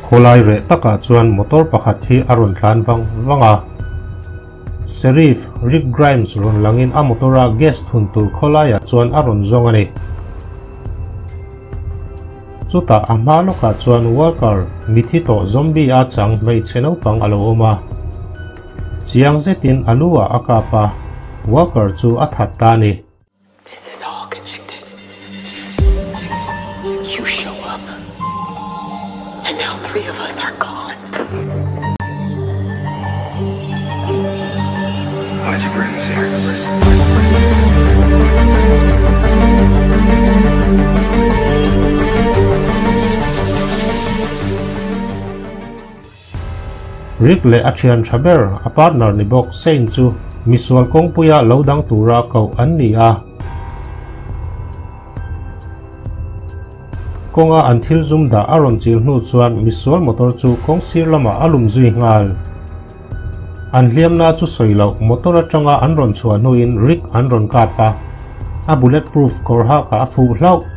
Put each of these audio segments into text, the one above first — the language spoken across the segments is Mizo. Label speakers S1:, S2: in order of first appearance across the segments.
S1: Khawlai reh takah chuan motor pakhat hi a rawn tlan vang vang a. Sheriff Rick Grimes rawn langin a motor-a gas thun tur khawlaiah chuan a rawn zawng a ni. Chutah a hma lawkah chuan Walker mithi tawh zombie a chang hmeichhe naupang a lo awm a. Chiang zetin a lu ah a kap a, Walker chu a that ta a ni.
S2: This is all connected. You show up and now 3 of us are gone.
S3: Why'd you bring us here?
S1: Rick leh a thian tha ber, a partner ni bawk Shane chu misual kawngpuia lo dang tura koh an ni a. Kawnga an thil zum dah a rawn chil hnu chuan misual motor chu kawng sir lamah a lum zui nghal. An hliamna chu sawi loh motor atanga an rawn chhuah hnuin Rick an rawn kap a, a bulletproof kawr hakah a fuh hlauh.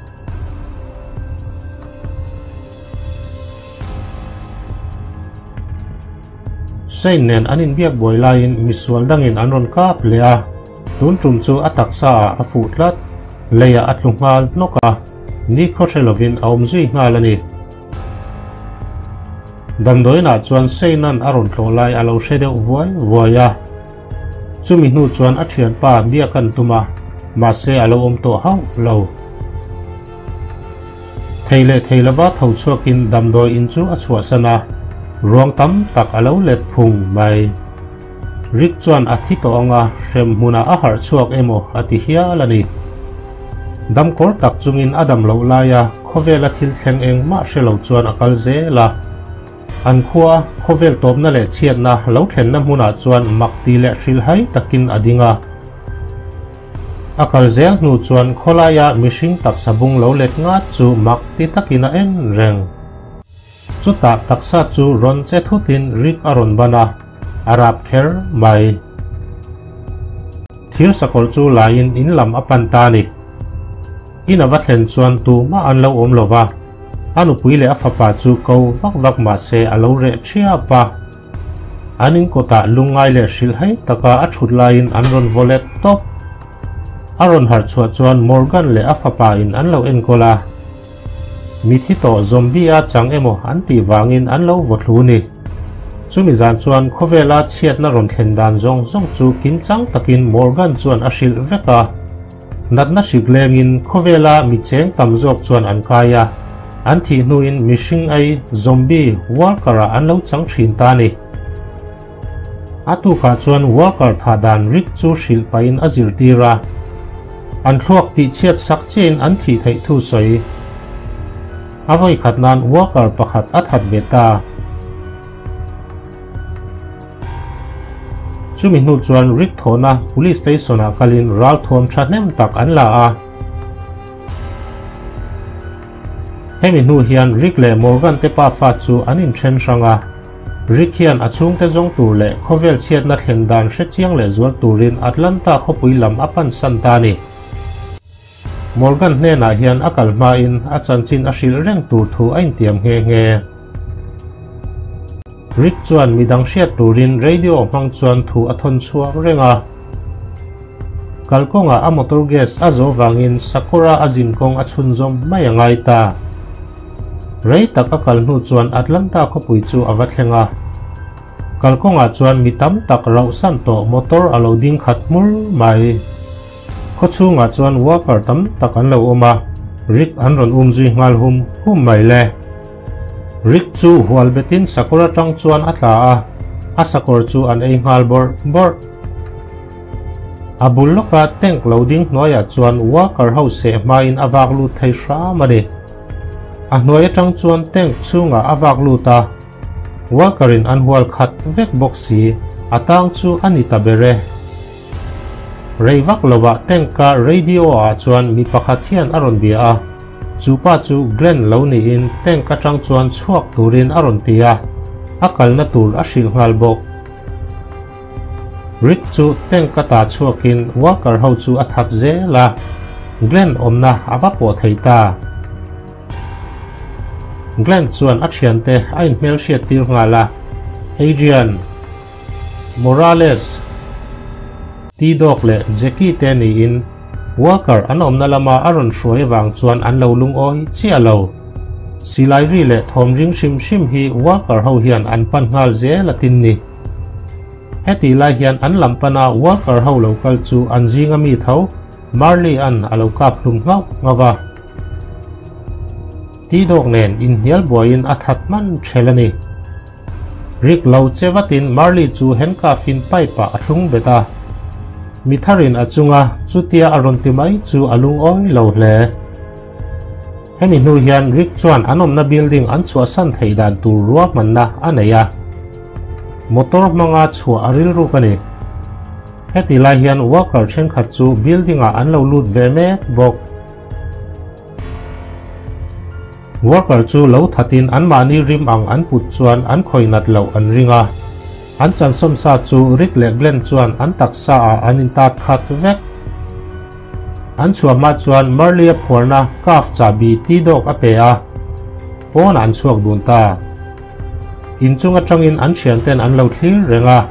S1: Shane nen an inbiak buai laiin misual dangin an rawn kap leh a, tun tum chu a taksa ah a fuh tlat, leiah a tlu nghal hnawk a, ni khaw hre lovin a awm zui nghal a ni. Damdawiinah chuan Shane-a'n a rawn tlawh lai a lo hre deuh vuai vuai a, chumi hnu chuan a thianpa biak an tum a, mahse a lo awm tawh hauh lo. Thei leh thei lova tho chhuakin damdawi in chu a chhuahsan a, ruang tam tak a lo let phung mai. Rick chuan a thi tawh anga hrem hmunah a harh chhuak emaw a ti hial a ni. Damkawr tak chungin a dam loh laia khawvela thil thleng engmah hre lo chuan a kal zel a. An khua, khawvel tawpna leh chhiatna lo thlenna hmunah chuan mak ti leh hrilhhai takin a ding a. A kal zel hnu chuan khawlaia mihring taksa bung lo let ngat chu mak ti takin a en reng. Chutah taksa chu rawn che thutin Rick a rawn ban a, a rap kher mai. Thir sakawr chu laiin in lam a pan ta a ni. In a va thlen chuan tumah an lo awm lova, a nupui leh a fapa chu ko vak vak mah se a lo reh thiap a. An in kawtah lungngai leh hrilhhai taka a thut laiin an rawn vaw let tawp. A rawn harh chhuah chuan Morgan leh a fapa in an lo enkawl a. Mithi tawh zombie a chang emaw an tih vangin an lo vaw thlu ni. Chumi zan chuan khawvela chhiatna rawn thlen dan zawng zawng chu kimchang takin Morgan chuan a hrilh vek a. Natna hrik lengin khawvela mi cheng tam zawk chuan an kai a, an thih hnuin mihring ei, zombie, Walker-ah an lo chang thin ta a ni. A tukah chuan Walker thah dan Rick chu hrilh pahin a zirtir a, an thluak tihchhiat sak chiahin an thih theih thu sawi. A vawikhat nan Walker pakhat a that ve ta. Chumi hnu chuan Rick thawhna Police Station ah kalin ralthuam thahnem tak an la a. Hemi hnu hian Rick leh Morgan te pafa chu an inthen hrang a. Rick hian a chhungte zawng tur leh khawvel chhiatna thlen dan hrechiang leh zual turin Atlanta khawpui lam a pansan ta a ni. Morgan hnenah hian a kal hmain a chanchin a hrilh reng tur thu a intiam nghe nghe. Rick chuan midang hriat turin radio hmang chuan thu a thawn chhuak reng a. Kalkawngah a motor gas a zawh vangin Sakawra a zinkawng a chhunzawm mai a ngai ta. Rei tak a kal hnu chuan Atlanta khawpui chu a va thleng a. Kalkawngah chuan mi tam tak rauhsan tawh motor a lo ding khat hmur mai. Khawchhungah chuan worker tam tak an lo awm a, Rick an rawn um zui nghal hum hum mai le. Rick chu hual betin sakawr atang chuan a tla a, a sakawr chu an ei nghal bawrh bawrh. A bul lawka tank lo ding hnuaiah chuan worker ho seh hmain a vak lut thei hram a ni. A hnuai atang chuan tank chhungah a vak lut a, worker in an hual khat vek bawk si, a tang chu a ni ta ber e. Rei vak lovah tank-a radio-ah chuan mi pakhat hian a rawn bia a, chu pa chu Glenn lo niin tank atang chuan chhuak turin a rawn ti a, a kalna tur a hrilh nghal bawk. Rick chu tank-a ta chhuakin Walker ho chu a that zel a, Glenn awmna a va pawh thei ta. Glenn chuan a thiante a inhmelhriat tir nghal a, Adrian Morales, T-Dog leh Jackie te niin Walker an awmna lama a rawn hruai avang chuan an lo lungawi chiah lo. Silai ri leh thawm ring hrim hrim hi Walker ho hian an pan nghal zel a tin ni. Hetih lai hian an lam pana Walker ho lo kal chu an zinga mi tho Marley an a lo kap hlum nghauh nghauh va. T-Dog nen inhnial buaiin a that hman ṭhel a ni. Rick lo che vatin Marley chu handcuff in pipe ah a thlung bet a. Mi tharin a chunga chutia a rawn ti mai chu a lungawi lo hle. Hemi hnu hian Rick chuan an awmna building an chhuahsan theih dan tur ruahmanna a nei a. Motor hmanga chhuah a rilruk a ni. Heti lai hian worker thenkhat chu building ah an lo lut ve mek bawk. Worker chu lo thatin anmahni rim ang an put chuan an khawih nat loh an ring a. An chansawm sa chu Rick leh Glenn chuan an taksa ah an intat khat vek. An chhuah hma chuan Marley-a phuarna calf chahbi T-Dog a pe a, pawnah an chhuak dun ta. Inchung atangin an thianten an lo thlir reng a,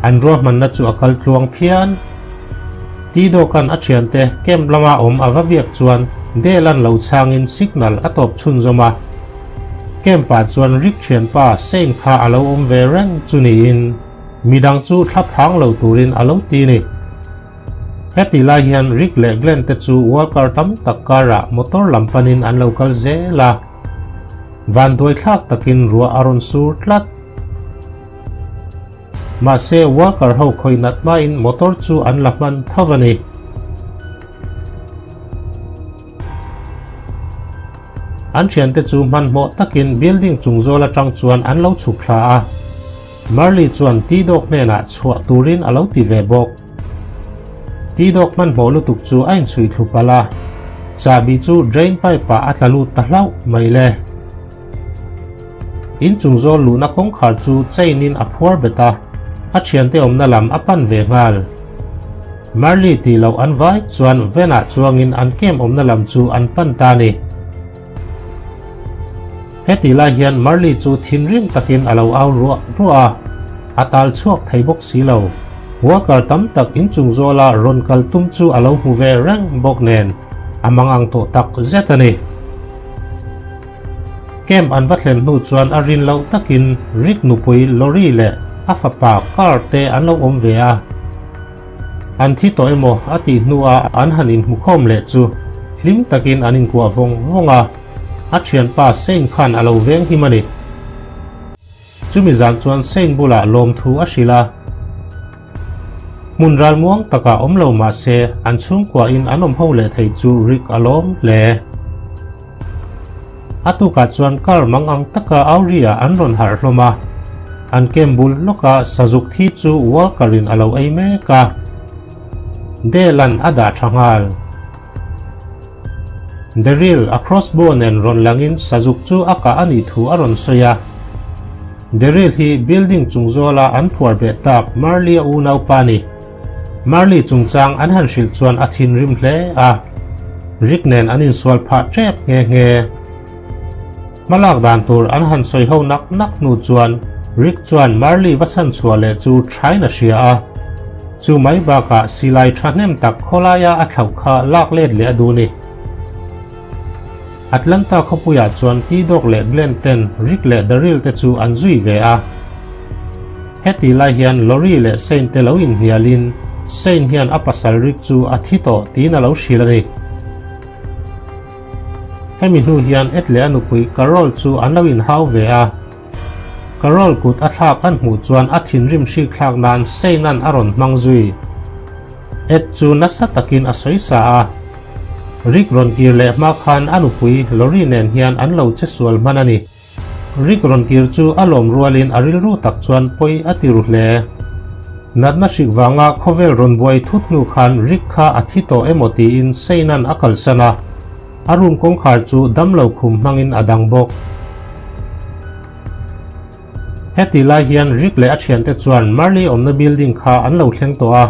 S1: an ruahmanna chu a kal tluang phian. T-Dog-a'n a thiante camp lama awm a va biak chuan Dale-a'n lo chhangin signal a tawp chhunzawm a. Camp-ah chuan Rick thianpa Shane kha a lo awm ve reng chu niin midang chu thla phang lo turin a lo ti ni. Heti lai hian Rick leh Glenn te chu worker tam tak karah motor lam panin an lo kal zel a. Vanduai thlak takin ruah a rawn sur tlat. Mahse worker ho khawi nat hmain motor chu an la hman tho a ni. An thiante chu hmanhmawh takin building chung zawl atang chuan an lo chhuk thla a. Marley chuan T-Dog hnenah chhuah turin a lo ti ve bawk. T-Dog hmanhmawh lutuk chu a inchhui thlu palh a, chahbi chu drain pipe ah a tla lut ta hlauh mai le. Inchung zawl luhna kawngkhar chu chain in a phuar bet a, a thiante awmna lam a pan ve nghal. Marley tih loh an vai chuan van ah chuangin an camp awmna lam chu an pan ta a ni. Heti lai hian Marley chu thinrim takin a lo au ruah ruah a, a tal chhuak thei bawk si lo. Walker tam tak inchung zawla rawn kal tum chu a lo hmu ve reng bawk nen a mangang tawh tak zet a ni. Camp an va thlen hnu chuan a rin loh takin Rick nupui Lori leh a fapa Carl te an lo awm ve a. An thi tawh emaw a tih hnuah an han inhmukhawm leh chu hlim takin an inkuah vawng vawng a, a thianpa Shane khan a lo veng him a ni. Chumi zan chuan Shane bulah lawmthu a hrilh a. Hmun ralmuang takah awm lo mah se an chhungkuahin an awm ho leh thei chu Rick a lawm hle. A tukah chuan car mang ang taka Auri-ah an rawn harh hlawm a, an camp bul lawka sazuk thi chu Walker-in a lo ei mek a, Dale-a'n a dah tha nghal. Daryl a crossbow nen rawn langin sazuk chu a kah a nih thu a rawn sawi a. Daryl hi building chung zawla an phuar beh tak Marley-a unaupa a ni. Marley chungchang an han hrilh chuan a thinrim hle a, Rick nen an insual phah tep nghe nghe. Hmalak dan tur an han sawi ho nak nak hnu chuan Rick chuan Marley va chhan chhuah leh chu thain a hria a, chu mai bakah silai thahnem tak khawlaia a thlauh kha lak let leh a duh ni. Atlanta khawpuiah chuan T-Dog leh Glenn ten Rick leh Daryl te chu an zui ve a. Heti lai hian Lori leh Shane te lo inhnialin Shane hian a pasal Rick chu a thi tawh tiin a lo hrilh a ni. Hemi hnu hian Ed leh a nupui Carol chu an lo inhau ve a. Carol kut a thlak an hmuh chuan a thinrim hrik thlak nan Shane-a'n a rawn hmang zui. Ed chu nasa takin a sawi sa a. Rick rawn kir leh hma khan a nupui Lori nen hian an lo che sual hman a ni. Rick rawn kir chu a lawm rualin a rilru tak chuan pawi a ti ru hle. Natna hrik vanga khawvel rawn buai thut hnu khan Rick kha a thi tawh emaw tiin Shane-a'n a kalsan a. A room kawngkhar chu damlo khum hmangin a dang bawk. Heti lai hian Rick leh a thiante chuan Marley awmna building kha an lo thleng tawh a,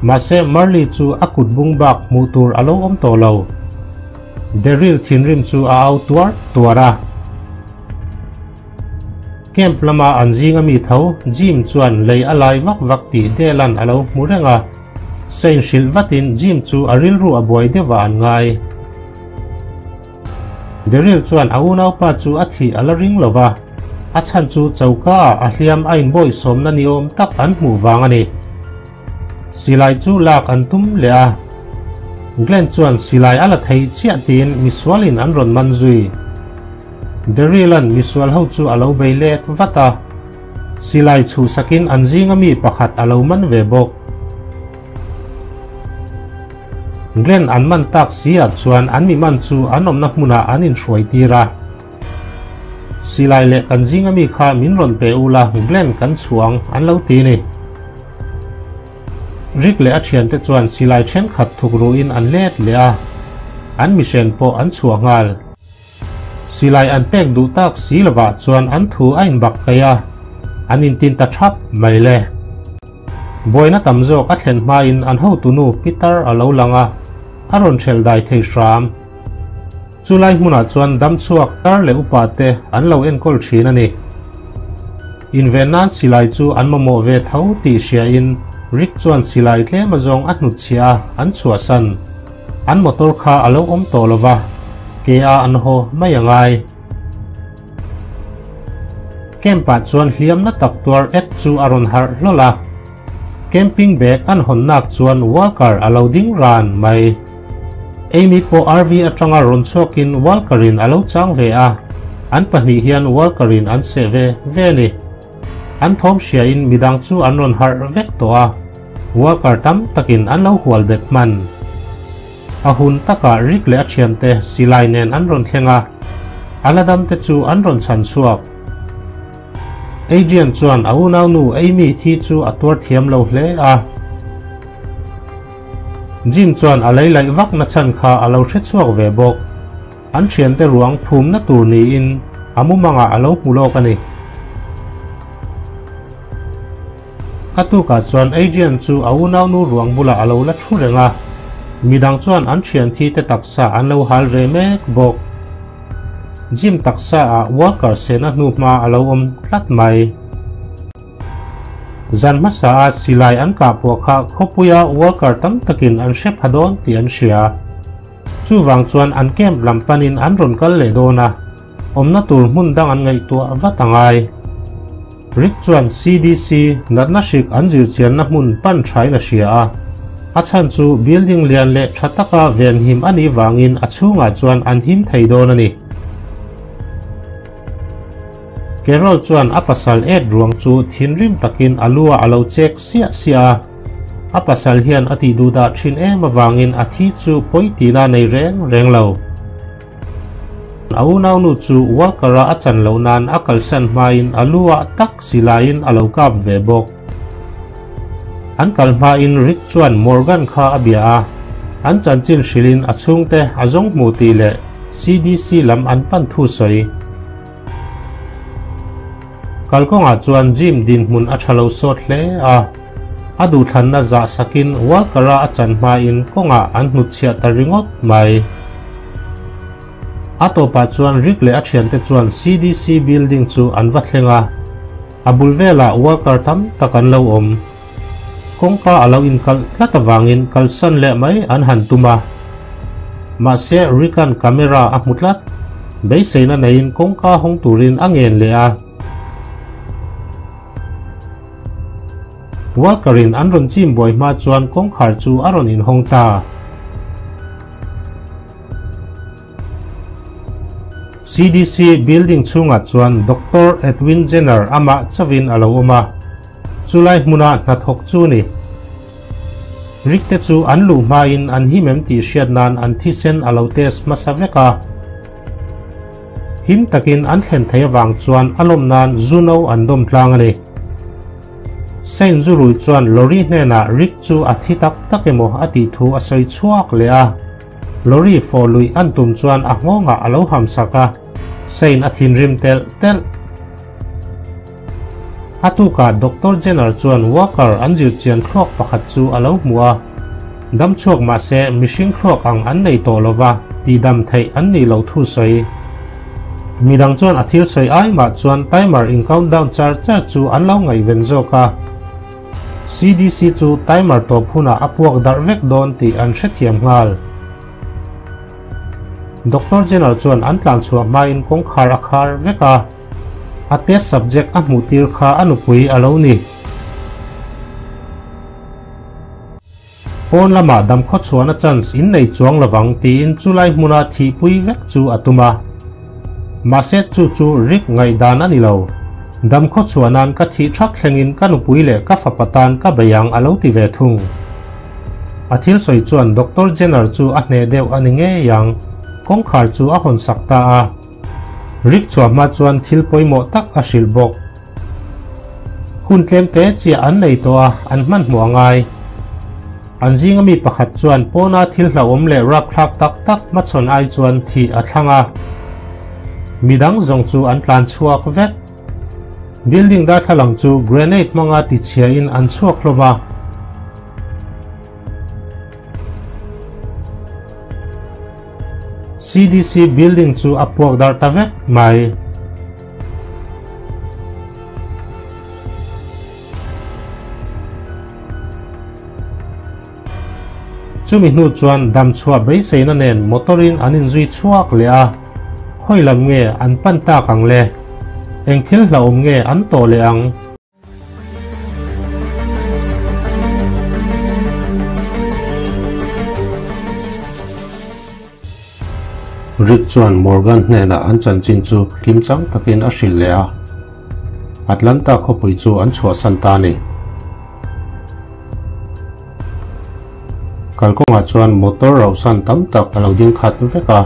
S1: mahse Marley chu a kut bung bak hmuh tur a lo awm tawh lo. Daryl thinrim chu a au tuar tuar a. Camp lama an zinga mi tho Jim chuan lei a lai vak vak tih Dale-a'n a lo hmu reng a. Saint hrilh vatin Jim chu a rilru a buai deuhah an ngai. Daryl chuan a unaupa chu a thih a la ring lo va, a chhan chu choka ah a hliam a inbawihsawmna ni awm tak an hmuh vang a ni. Silai chu lak an tum leh a, Glenn chuan silai a la thei chiah tiin misualin an rawn man zui. Daryl-a'n misual ho chu a lo bei let vat a, silai chhuhsakin an zinga mi pakhat a lo man ve bawk. Glenn an man tak si ah chuan an mi man chu an awmna hmunah an inhruai tir a. Silai leh kan zinga mi kha min rawn pe u la, Glenn kan chhuang an lo ti ni. Rick leh a thiante chuan silai thenkhat thuk ruhin an let leh a, an mihren pawh an chhuah nghal. Silai an pek duh tak si lovah chuan an thu a inbak kaih a, an intin ta thap mai le. Buaina tam zawk a thlen hmain an hotunu Peter a lo lang a, a rawn hrelh dai thei hram. Chulai hmunah chuan damchhuak tar leh upa te an lo enkawl thin a ni. Inven nan silai chu an mamawh ve tho tih hriain Rick chuan silai tlem azawng a hnutchhiah a, an chhuahsan. An motor kha a lo awm tawh lova, ke a an haw mai a ngai. Camp ah chuan hliamna tak tuar Ed chu a rawn harh hlawl a. Camping bag an hawn nak chuan Walker a lo ding ran mai. Amy pawh RV atanga rawn chhuakin Walker in a lo chang ve a, an pahnih hian Walker in an seh ve ve a ni. An thawm hriain midang chu an rawn harh vek tawh a, Walker tam takin an lo hual bet hman. A hun takah Rick leh a thiante silai nen an rawn thleng a, a la damte chu an rawn chhan chhuak. Adrian chuan a unaunu Amy thi chu a tuar thiam lo hle a. Jim chuan a lei laih vak na chhan kha a lo hre chhuak ve bawk. An thiante ruang phumna tur niin a mumangah a lo hmu lawk a ni. A tukah chuan Adrian chu a unaunu ruang bulah a lo la thu reng a, midang chuan an thian thi te taksa an lo hal ve mek bawk. Jim taksa ah Walker sehna hnu hma a lo awm tlat mai. Zan hmasa a silai an kah pawh kha khawpuia Walker tam takin an hre pha dawn tih an hria. Chuvang chuan an camp lam panin an rawn kal leh dawn a, awmna tur hmun dang an ngaihtuah vat a ngai. Rick chuan CDC natna hrik an zirchianna hmun pan thain a hria a, a chhan chu building lian leh tha taka venhim a nih vangin a chhungah chuan an him thei dawn a ni. Carol chuan a pasal Ed ruang chu thinrim takin a lu ah a lo chek siah siah a, a pasal hian a tih duhdah thin em avangin a thi chu pawi tihna nei reng reng lo. A unaunu chu Walker-a a chan loh nan a kalsan hmain a lu ah tak silaiin a lo kap ve bawk. An kal hmain Rick chuan Morgan kha a bia a, an chanchin hrilhin a chhungte a zawng hmu tih leh CDC lam an pan thu sawi. Kalkawngah chuan Jim dinhmun a tha lo sawt hle a, a duhthlanna zah sakin Walker-a a chan hmain kawngah an hnutchhiah ta ringawt mai. A tawpah chuan Rick leh a thiante chuan CDC building chu an va thleng a, a bul velah Walker tam tak an lo awm. Kawngka a lo inkalh tlat avangin kalsan leh mai an han tum a. Mahse Rick-a'n camera a hmu tlat. Beiseina neiin kawngka hawng turin a ngen leh a. Walker-in an rawn chim buai hma chuan kawngkhar chu a rawn inhawng ta. CDC building chhungah chuan Doctor Edwin Jenner amah chauhin a lo awm a, chulai hmuna hnathawk chu ni. Rick te chu an luh hmain an him em tih hriat nan an thisen a lo test hmasa vek a. Him takin an thlen thei avang chuan a lawm nan zu no an dawm tlang a ni. Saint Zurui chuan Lori hnenah Rick chu a thi tak tak emaw a tih thu a sawi chhuak leh a. Lori fawh luih an tum chuan a nghawngah a lo ham sak a, Saint a thinrim telh telh. A tukah Doctor Jenner chuan Walker an zirchian thluak pakhat chu a lo hmu a, dam chhuak mah se mihring thluak ang an nei tawh lova tihdam theih an nih loh thu sawi. Midang chuan a thil sawi ai mah chuan timer in count down char char chu an lo ngaihven zawk a. CDC chu timer tawp hunah a puak darh vek dawn tih an hrethiam nghal. Doctor Jenner chuan an tlan chhuah hmain kawngkhar a khar vek a, a test subject a hmuh tir kha a nupui a lo ni. Pawn lamah damkhaw chhuahna chance in nei chuang lovang tiin chulai hmuna thihpui vek chu a tum a. Mahse chu chu Rick ngaihdan a ni lo. Damkhaw chhuah nan ka thih thak thlengin ka nupui leh ka fapa tan ka bei ang a lo ti ve thung. A thil sawi chuan Doctor Jenner chu a hneh deuh a ni ngei ang, kawngkhar chu a hawn sak ta a. Rick chhuah hma chuan thil pawimawh tak a hrilh bawk. Hun tlem te chiah an nei tawh a, an hmanhmawh a ngai. An zinga mi pakhat chuan pawna thil hlauhawm leh rapthlak tak tak hmachhawn ai chuan thih a thlang a. Midang zawng chu an tlan chhuak vek. Building darthlalang chu grenade hmanga tichhiain an chhuak hlawm a. CDC building chu a puak darh ta vek mai. Chumi hnu chuan damchhuah beiseina nen motor-in an inzui chhuak leh a, khawi lam nge an pan tak ang le? Eng thil hlauhawm nge an tawh leh ang? Rick chuan Morgan hnenah an chanchin chu kimchang takin a hrilh leh a, Atlanta khawpui chu an chhuahsan ta a ni. Kalkawngah chuan motor rauhsan tam tak a lo ding khat vek a,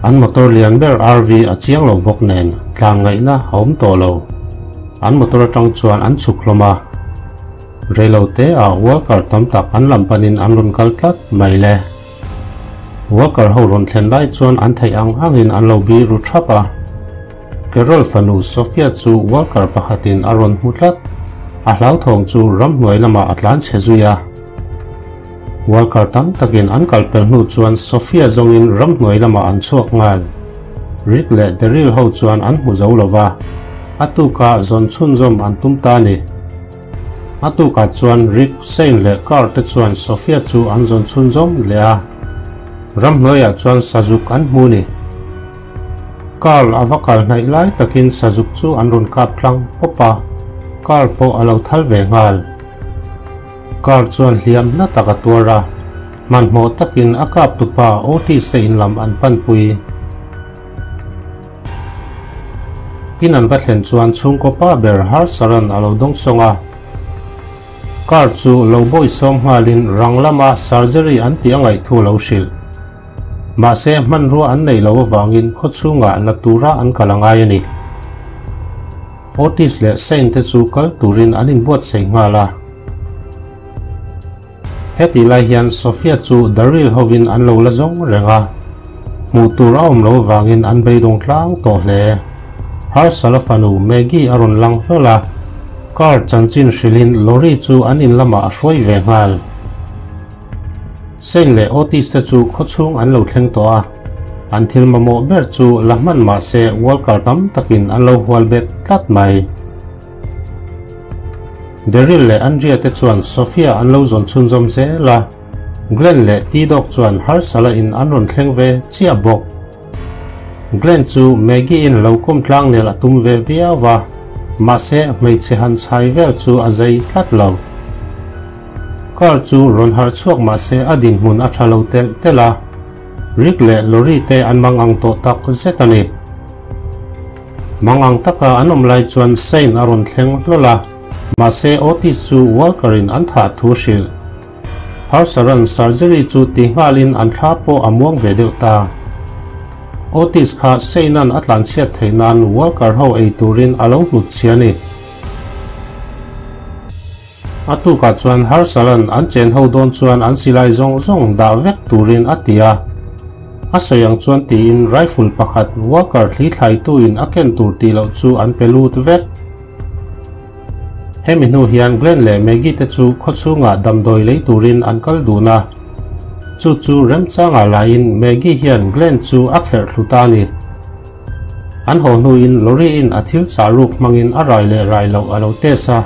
S1: an motor lian ber RV a chiang lo bawk nen tlan ngaihna a awm tawh lo. An motor atang chuan an chhuk hlawm a, reilote ah worker tam tak an lam panin an rawn kal tlat mai le. Worker ho rawn thlen lai chuan an theih ang angin an lo bi ru thap a. Carol fanu Sophia chu worker pakhatin a rawn hmu tlat. A hlauthawng chu ramhnuai lamah a tlan chhe zui a. Worker tam takin an kal pel hnu chuan Sophia zawngin ramhnuai lamah an chhuak nghal. Rick leh Daryl ho chuan an hmu zo lova, a tuka zawn chhunzawm an tum ta a ni. A tukah chuan Rick, Shane leh Carl te chuan Sophia chu an zawn chhunzawm leh a, ramhnuaiah chuan sazuk an hmu ni. Carl a va kal hnaih lai takin sazuk chu an rawn kap tlang pawp a, Carl pawh a lo thal ve nghal. Carl chuan hliam hla tak a tuar a, hmanhmawh takin a kap tupa Otis te in lam an panpui. In an va thlen chuan chhungkaw pa ber Harsaran a lo dawng sawng a. Car chu lo bawi sawm nghalin rang lama surgery an tih a ngaih thu a lo hrilh. Mahse hmanrua an neih loh avangin khaw chhungah la tura an kal a ngai a ni. Otis leh Shane te chu kal turin an inbuatsaih nghal a. Hetih lai hian Sophia chu Daryl hovin an lo la zawng reng a, hmuh tur a awm lo vangin an beidawng tlang tawh hle. Harsala fanu Maggie a rawn lang hlawl a, car chanchin hrilhin Lori chu an in lamah a hruai ve nghal. Shane leh Otis te chu khawchhung an lo thleng tawh a, an thil mamawh ber chu la hman mah se Walker tam takin an lo hual bet tlat mai. Daryl leh Andrea te chuan Sophia an lo zawn chhunzawm zel a, Glenn leh T-Dog chuan harsala in an rawn thleng ve chiah bawk. Glenn chu Maggie in lo kawm tlang nel a tum ve viau a, mahse hmeichhe han chhai vel chu a zei tlat lo. Car chu rawn harh chhuak mahse a dinhmun a tha lo telh telh a, Rick leh Lori te an mang ang tawh tak zet a ni. Mangang taka an awm lai chuan Shane a rawn thleng hlawl a, mahse Otis chu Walker-in an thah thu hrilh. Harsaran surgery chu ti nghalin an thla pawh a muang ve deuh ta. Otis kha Shane-a'n a tlanchhiat theih nan Walker ho ei turin a lo hnut chhia a ni. A tukah chuan Harsalan an chen ho dawn chuan an silai zawng zawng dah vek turin a ti a. A sawi ang chuan tiin rifle pakhat Walker thli thlaituin a ken tur tih loh chu an pe lut vek. Hemi hnu hian Glenn leh Maggie te chu khawchhungah damdawi lei turin an kal dun a. Chu chu remchangah lahin Maggie hian Glenn chu a kherh thlu ta a ni. An haw hnuin Lori-in a thil chah ruk hmangin a rai leh rai loh a lo test a,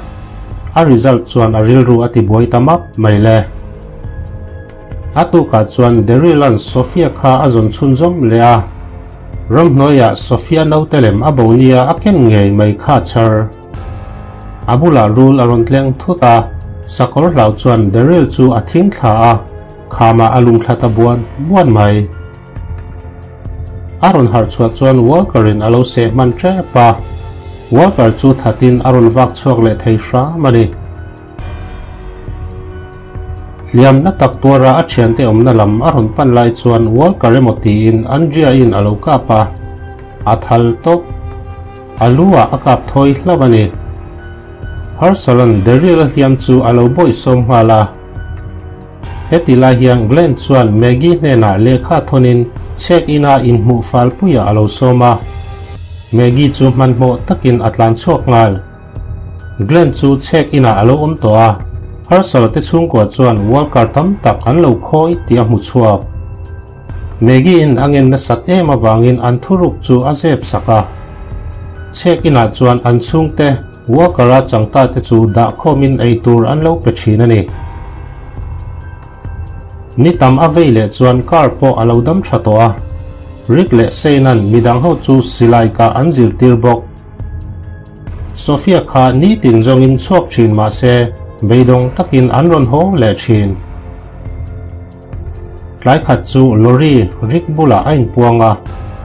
S1: a result chuan a rilru a tibuai ta map mai le. A tukah chuan Daryl-a'n Sophia kha a zawn chhunzawm leh a, ramhnuaiah Sophia naute lem a bo nia a ken ngei mai kha chhar. A bulah rul a rawn tleng thut a, sakawr hlau chuan Daryl chu a thing thla a, khamah a lum thla ta buan buan mai. A rawn harh chhuah chuan Walker-in a lo seh hman tep a, Walker chu thatin a rawn vak chhuak leh thei hram a ni. Hliamna tak tuara a thiante awmna lam a rawn pan lai chuan Walker emaw tiin Andrea-in a lo kap a, a thal tawp. A lu ah a kap thawi hlauh a ni. Herschel-a'n Daryl-a hliam chu a lo bawihsawm nghal a. Heti lai hian Glenn chuan Maggie hnenah lehkha thawnin check in-a inhmuh falpuiah a lo sawm a. Maggie chu hmanhmawh takin a tlan chhuak nghal. Glenn chu check in-ah a lo awm tawh a, Herschel te chhungkua chuan Walker tam tak an lo khawi tih a hmu chhuak. Maggie-in a ngen nasat em avangin an thuruk chu a zep sak a. Check in-ah chuan an chhungte Walker-a changta te chu dahkhawmin ei tur an lo pe thin a ni. Ni tam a vei leh chuan car pawh a lo dam tha tawh a. Rick leh Shane-a'n midang ho chu silai kah an zirtir bawk. Sophia kha nitin zawngin chhuak thin mah se beidawng takin an rawn haw leh thin. Tlai khat chu lorry Rick bulah a inpuang a,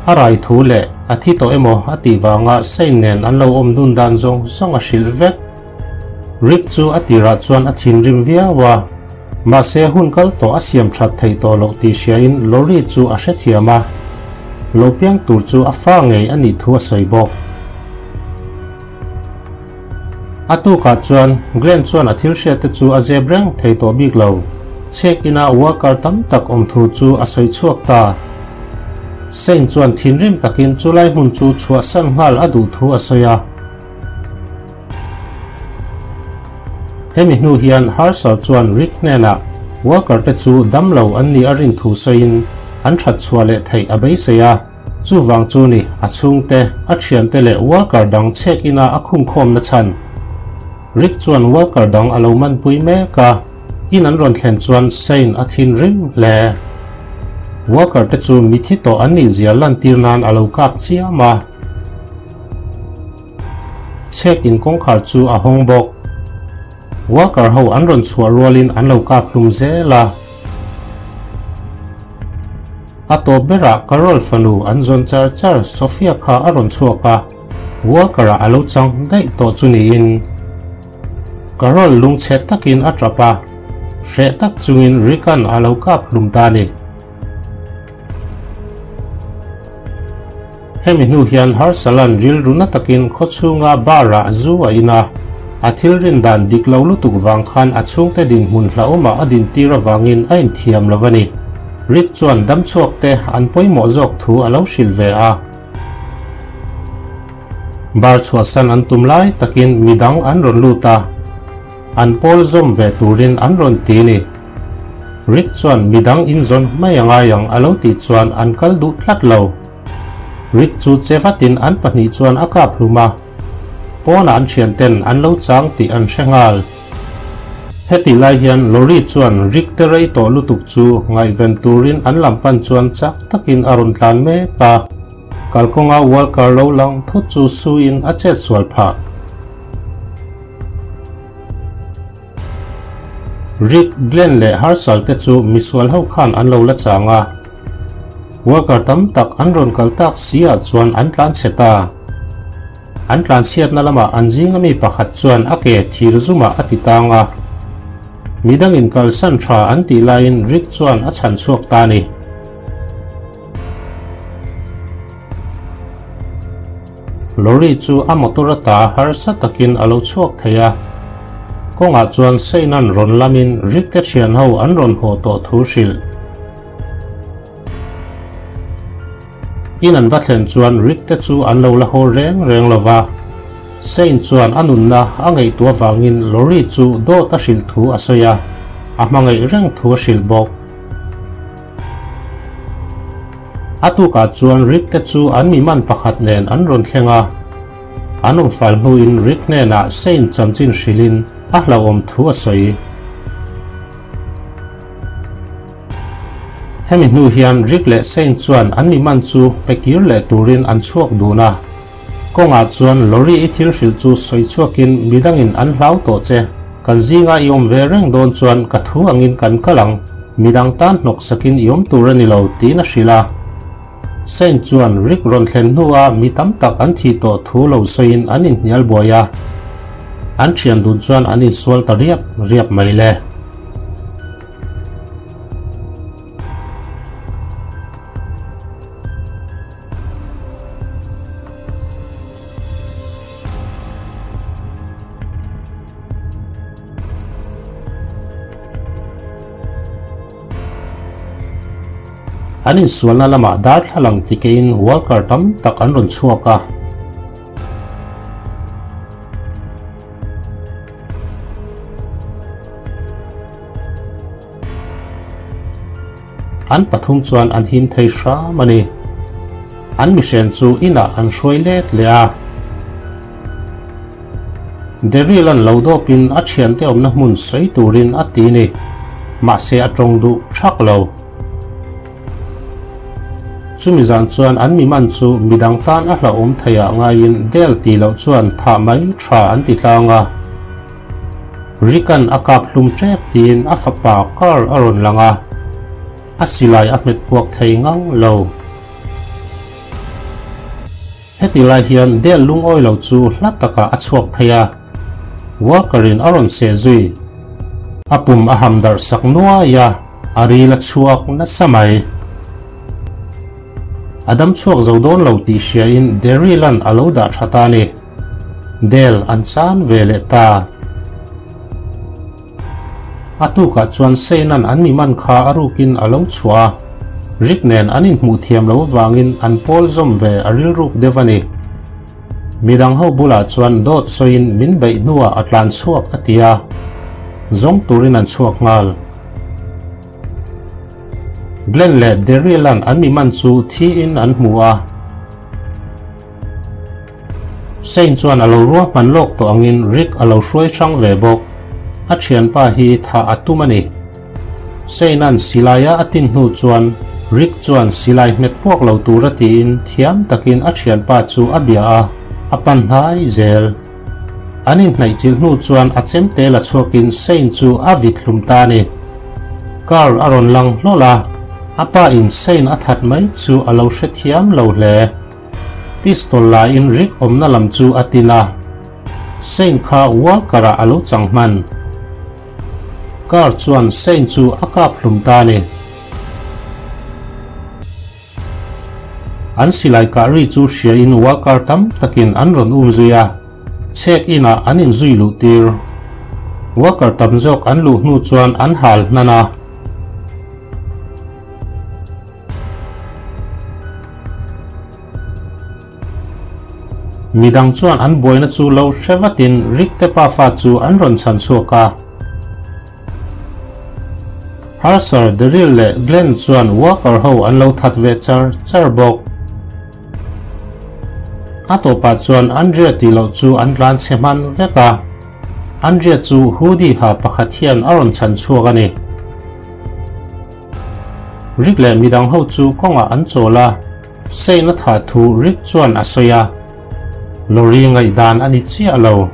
S1: a rai thu leh a thi tawh emaw a tih vanga Shane nen an lo awm dun dan zawng zawng a hrilh vek. Rick chu a tirah chuan a thinrim viau a, mahse hun kal tawh a siam that theih tawh loh tih hriain lorry chu a hrethiam a, lo piang tur chu a fa ngei a nih thu a sawi bawk. A tukah chuan Glenn chuan a thil hriat te chu a zep reng thei tawh bik lo. Check in-a worker tam tak awm thu chu a sawi chhuak ta. Shane chuan thinrim takin chulai hmun chu chhuahsan nghal a duh thu a sawi a. Hemi hnu hian Herschel chuan Rick hnenah worker te chu damlo an nih a rin thu sawiin an that chhuah leh theih a beisei a. Chuvang chu ni, a chhungte, a thiante leh worker dang check in-a a khungkhawmna chhan. Rick chuan worker dang a lo manpui mek a, in an rawn thlen chuan Shane a thinrim hle. Worker te chu mithi tawh an nih zia lantir nan a lo kap chiam a. Check in kawngkhar chu a hawng bawk. Worker ho an rawn chhuah rualin an lo kap hlum zel a. A tawp berah Carol fanu an zawn char char Sophia kha a rawn chhuak a, Walker-a a lo chang daih tawh chu niin. Carol lungchhe takin a tap a, hreh tak chungin Rick-a'n a lo kap hlum ta a ni. Hemi hnu hian Harsala'n rilru na takin khawchhunga bar-ah zu a in a, a thil rin dan dik lo lutuk vang khan a chhungte dinhmun hlauhawmah a dintir avangin a inthiam lo a ni. Rick chuan damchhuakte an pawimawh zawk thu a lo hrilh ve a. Bar chhuahsan an tum lai takin midang an rawn lut a, an pawl zawm ve turin an rawn ti ni. Rick chuan midang inzawn mai a ngai ang a lo tih chuan an kal duh tlat lo. Rick chu che vatin an pahnih chuan a kap hlum a, pawnah an thianten an lo chang tih an hre nghal. Heti lai hian Lori chuan Rick te rei tawh lutuk chu ngaihven turin an lam pan chuan chak takin a rawn tlan mek a, kalkawnga Walker lo lang thut chu suin a chet sual phah. Rick, Glenn leh Herschel te chu misual ho khan an lo la chang a. Worker tam tak an rawn kal tak si ah chuan an tlan chhe ta. An tlan chhiatna lamah an zinga mi pakhat chuan a ke thir zumah a ti tang a. Midangin kalsan tha an tih laiin Rick chuan a chhan chhuak ta a ni. Lorry chu a motor ata harsa takin a lo chhuak thei a, kawngah chuan Shane-a'n rawn lamin Rick te thian ho an rawn haw tawh thu hrilh. In an va thlen chuan Rick te chu an lo la haw reng reng lo va, Shane chuan a nunna a ngaihtuah vangin Lorry chu dawt a hrilh thu a sawi a, a hmangaih reng thu a hrilh bawk. A tukah chuan Rick te chu an mi man pakhat nen an rawn thleng a. An awm fal hnuin Rick hnenah Shane chanchin hrilhin a hlauhawm thu a sawi. Hemi hnu hian Rick leh Shane chuan an mi man chu pe kir leh turin an chhuak dun a. Kawngah chuan Lori i thil hrilh chu sawi chhuakin midangin an hlau tawh che, kan zinga i awm ve reng dawn chuan ka thu angin kan kal ang, midang tan hnawk sakin i awm tur a ni lo tiin a hrilh a. Shane chuan Rick rawn thlen hnua mi tam tak an thih tawh thu lo sawiin an inhnial buai a. An thian dun chuan an insual ta riap riap mai le. An insualna lamah darthlalang tikeiin Walker tam tak an rawn chhuak a. An pathum chuan an him thei hram a ni. An mihren chu inah an hruai let leh a. Daryl an lo dawpin a thiante awmna hmun sawi turin a ti ni. Mahse a tawng duh thak lo. Chumi zan chuan an mi man chu midang tan a hlauhawm theiah ngaiin Dale tih loh chuan thah mai tha an ti tlang a. Rick-a'n a kap hlum tep tiin a fapa Carl a rawn lang a, a silai a hmet puak thei ngang lo. Heti lai hian Dale lungawi lo chu hla takah a chhuak phei a, Walker-in a rawn seh zui. A pum a ham darh sak nuai a, a ril a chhuak nasa mai. A dam chhuak zo dawn lo tih hriain Daryl-a'n a lo dah tha ta a ni. Dale an chan ve leh ta. A tukah chuan Shane-a'n an mi man kha a rukin a lo chhuah a, Rick nen an inhmuh thiam lo avangin an pawl zawm ve a rilruk deuh a ni. Midang ho bulah chuan dawt sawiin min beih hnuah a tlan chhuak a ti a, zawng turin an chhuak nghal. Glenn leh Daryl-a'n an mi man chu thiin an hmu a. Shane chuan a lo ruahman lawk tawh angin Rick a lo hruai hrang ve bawk. A thianpa hi thah a tum a ni. Shane-a'n silaia a tin hnu chuan Rick chuan silai hmet puak lo tura tiin thiam takin a thianpa chu a bia a, a pan hnai zel. An inhnaihchilh hnu chuan a chemte la chhuakin Shane chu a vit hlum ta a ni. Carl a rawn lang hlawl a, a pa in Shane a that mai chu a lo hrethiam lo hle. Pistol la in Rick awmna lam chu a tin a, Shane kha Walker ah a lo chang hman. Carl chuan Shane chu a kap hlum ta a ni. An silai kah ri chu hria in Walker tam takin an rawn um zui a, chhek in ah an inzui luh tir. Walker tam zawk an luh hnu chuan an hal hnan a. Midang chuan an buaina chu lo hre vatin Rick te pafa chu an rawn chhan chhuak a. Harser, Daryl leh Glenn chuan Walker ho an lo that ve char char bawk. A tawpah chuan Andrea tih loh chu an tlan chhe hman vek a. Andrea chu hoodie ha pakhat hian a rawn chhan chhuak a ni. Rick leh midang ho chu kawngah an chawl a, Shane a thah thu Rick chuan a sawi a, Lori ngaihdan a ni chiah lo.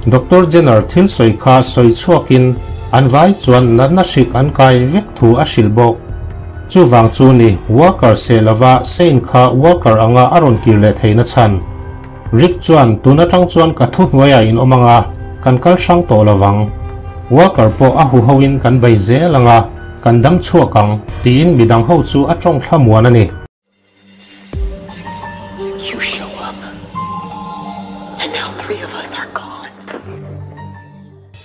S1: Doctor Jenner thil sawi kha sawi chhuakin an vai chuan natna hrik an kai vek thu a hrilh bawk. Chuvang chu ni Walker seh lova Shane kha Walker anga a rawn kir leh theihna chhan. Rick chuan, Tun atang chuan ka thuhnuaiah in awm anga, kan kal hrang tawh lovang. Walker pawh a huhoin kan bei zel anga, kan dam chhuak ang, tiin midang ho chu a tawng thla muan a ni.
S2: You show up and now 3 of us are gone.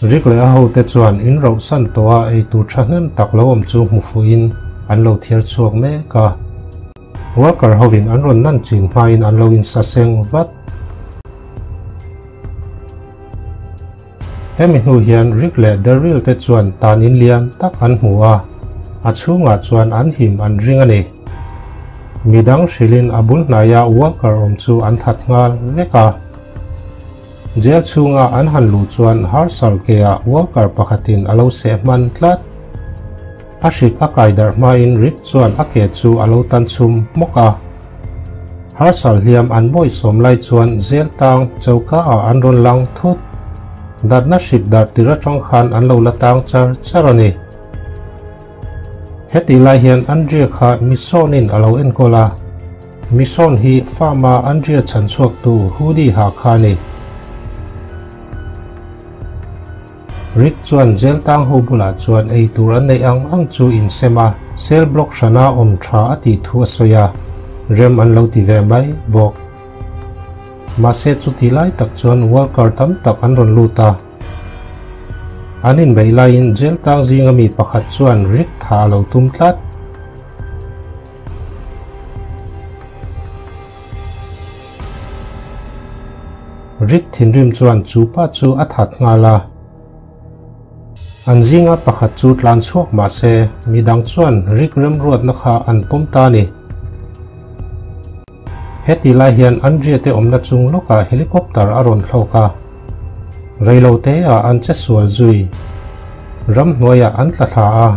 S1: Rick leh a hote chuan in rohsan tawh a eitur thahnem tak lo awm chu hmu fuhin an lo thiar chhuak mek a. Walker hovin an rawn nan chin hmain an lo insaseng vat. Hemi hnu hian Rick leh Daryl te chuan tan in lian tak an hmu a. A chhungah chuan an him an ring a ni. Midang hrilhin a bul hnaia Walker awm chu an that nghal vek a. Jail chhunga an han luh chuan Harshal ke-ah Walker pakhatin a lo seh hman tlat. A hrik a kai darh hmain Rick chuan a ke chu a lo tan chhum hmawk a. Harshal hliam an bawihsawm lai chuan jail tang choka-ah an rawn lang thut. Datna hrik darh tir atang khan an lo la tang char char a ni. Hetih lai hian Andrea kha Michonne-in a lo enkawl a, Michonne hi farm-a Andrea chhan chhuaktu Hoodie ha kha a ni. Rick chuan jail tang ho bulah chuan ei tur an neih ang ang chu insem a, cell block hrana awm tha a tih thu a sawi a, rem an lo ti ve mai bawk. Mahse chuti lai tak chuan Walker tam tak an rawn lut a. An inbeih laiin jail tang zinga mi pakhat chuan Rick tha a lo tum tlat. Rick thinrim chuan chu pa chu a that nghal a. An zinga pakhat chu tlan chhuak mah se midang chuan Rick remruatna kha an pawm ta a ni. Heti lai hian Andrea te awmna chung lawkah helicopter a rawn thlawk a, reilote ah an che sual zui. Ramhnuaiah an tla thla a.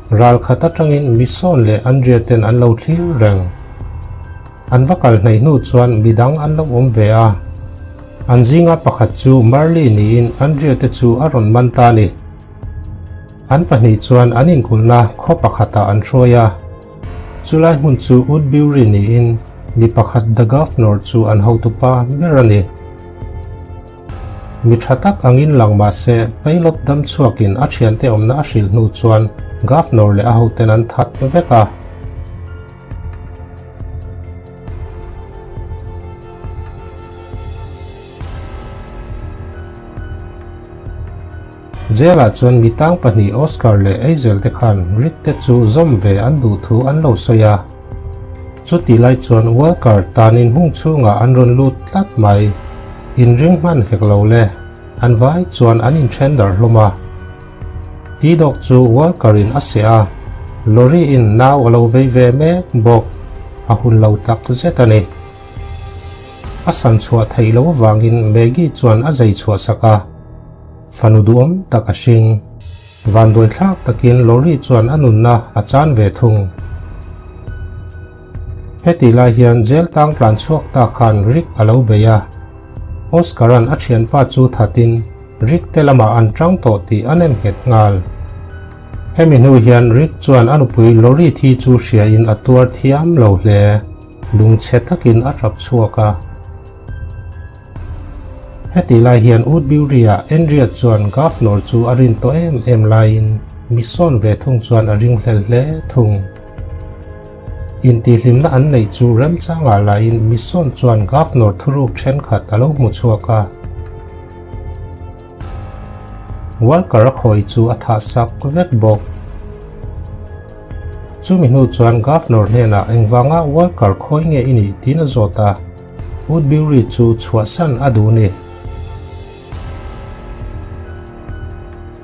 S1: Ral khat atangin Michonne leh Andrea ten an lo thlir reng. An va kal hnaih hnu chuan midang an lo awm ve a. An zinga pakhat chu Marley niin Andrea te chu a rawn man ta a ni. An pahnih chuan an inkulhna khaw pakhatah an hruai a. Chulai hmun chu Woodbury niin mi pakhat The Governor chu an hotupa ber a ni. Mi tha tak angin lang mah se Pilot dam chhuakin a thiante awmna a hrilh hnu chuan Governor leh a hoten an that vek a. Jail-ah chuan mi tang pahnih Oscar leh Hazel te khan Rick te chu zawm ve an duh thu an lo sawi a. Chuti lai chuan Walker tanin hung chhungah an rawn lut tlat mai. Inring hman hek lo le, an vai chuan an inthen darh hlawm a. T-Dog chu Walker-in a seh a, Lorry-in nau a lo vei ve mek bawk, a hun lo tak zet a ni. A san chhuah theih loh avangin Maggie chuan a zai chhuah sak a. Fanu duhawm tak a hring. Vanduai thlak takin Lorry chuan a nunna a chan ve thung. Heti lai hian jail tang tlan chhuak ta khan Rick a lo bei a. Oscar-a'n a thianpa chu thatin Rick te lamah an tang tawh tih a nem nghet nghal. Hemi hnu hian Rick chuan a nupui Lorry thi chu hriain a tuar thiam lo hle. Lungchhe takin a tap chhuak a. Heti lai hian Woodbury-ah Andrea chuan Governor chu a rin tawh em em laiin mi sawn ve thung chuan a ring hlel hle thung. Intihhlimna an neih chu remchangah laiin mi sawn chuan Governor thuruk thenkhat a lo hmu chhuak a. Walker-a khawi chu a thah sak vek bawk. Chumi hnu chuan Governor hnenah engvanga Walker khawi nge i nih tiin a zawt a. Woodbury chu chhuahsan a duh ni.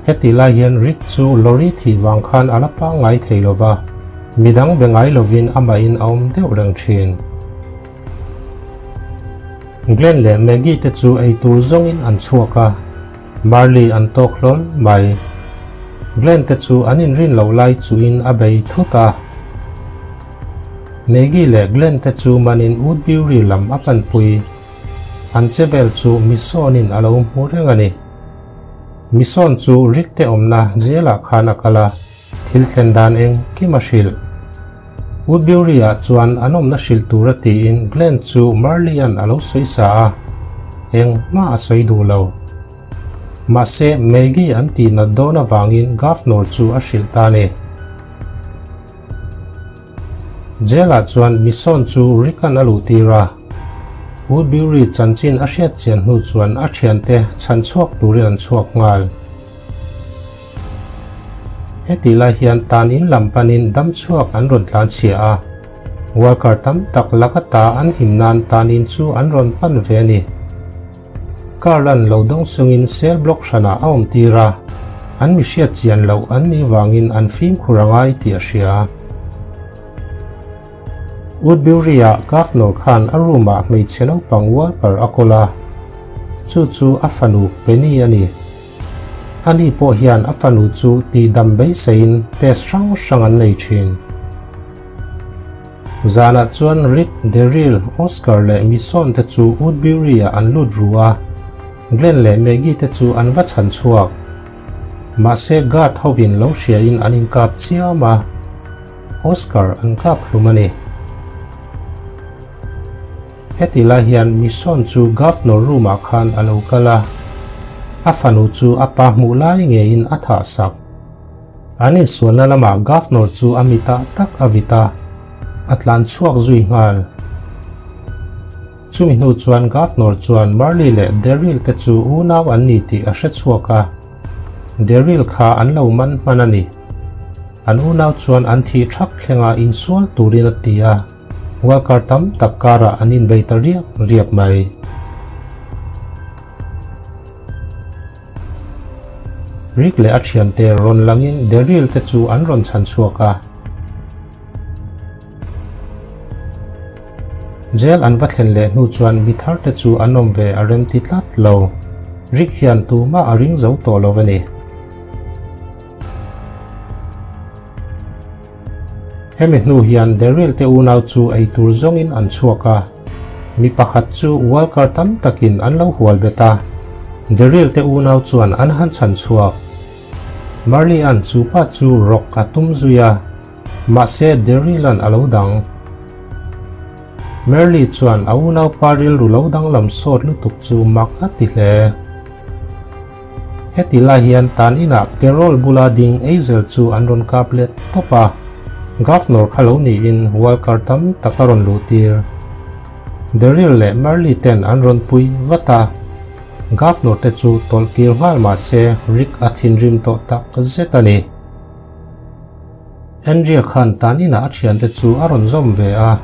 S1: Heti lai hian Rick chu lorry thih vang khan a la pangngai thei lo va, midang be ngai lovin amahin a awm deuh reng thin. Glenn leh Maggie te chu ei tur zawngin an chhuak a, Marley an tawk hlawl mai. Glenn te chu an inrin loh lai chuhin a bei thut a. Maggie leh Glenn te chu manin Woodbury lam a panpui. An che vel chu Michonne-in a lo hmu reng a ni. Michonne chu Rick te awmna jail-ah khan a kal a, thil thlen dan eng kim a hrilh. Woodbury-ah chuan an awmna hrilh tura tiin Glenn chu Marley-a'n a lo sawi sa a, engmah a sawi duh lo. Mahse, Maggie an tihnat dawn avangin Governor chu a hrilh ta a ni. Jail-ah chuan Michonne chu Rick-a'n a luh tir a. Woodbury chanchin a hriat chian hnu chuan a thiante chhan chhuak turin an chhuak nghal. Heti lai hian tan in lam panin dam chhuak an rawn tlan chhia a. Walker tam tak laka ta an him nan tan in chu an rawn pan ve a ni. Carl-a'n lo dawng chungin cell block hranah a awm tir a. An mi hriat chian loh an nih vangin an fimkhur a ngai tih a hria. Woodbury-ah Governor khan a room-ah hmeichhe naupang Walker a kawl a, chu chu a fanu Penny a ni. Ani pawh hian a fanu chu tihdam beiseiin test hrang hrang an nei thin. Zanah chuan Rick, Daryl, Oscar leh Michonne te chu Woodbury-ah an lut ru a, Glenn leh Maggie te chu an va chhan chhuak. Mahse guard hovin lo hriain an inkap chiam a, Oscar an kap hlum a ni. Heti lai hian Michonne chu Governor room-ah khan a lo kal a, a fanu chu a pa hmuh lai ngeiin a thahsak. An insualna lamah Governor chu a mitah tak a vit a, a tlan chhuak zui nghal. Chumi hnu chuan Governor chuan Marley leh Daryl te chu unau an ni tih a hre chhuak a, Daryl kha an lo man hman a ni. An unau chuan an thih thap thlenga insual turin a ti a, worker tam tak karah an inbei ta riak riak mai. Rick leh a thiante rawn langin Daryl te chu an rawn chhan chhuak a. Jail an va thlen leh hnu chuan mi thar te chu an awm ve a rem ti tlat lo. Rick hian tumah a ring zo tawh lo a ni. Hemi hnu hian Daryl te unau chu ei tur zawngin an chhuak a, mi pakhat chu Walker tam takin an lo hual bet a, Daryl te unau chuan an han chhan chhuak. Marley-a'n chu pa chu rawk a tum zui a, mahse Daryl-a'n a lo dang. Marley chuan a unaupa rilru lo danglam sawt lutuk chu mak a ti hle. Heti lai hian tan inah Carol bula ding Hazel chu an rawn kap let tawp a, Governor kha lo niin Walker tam tak a rawn luh tir. Daryl leh Marley ten an rawn pui vat a, Governor te chu tawlh kir nghal mah se Rick a thinrim tawh tak zet a ni. Andrea khan tan inah a thiante chu a rawn zawm ve a,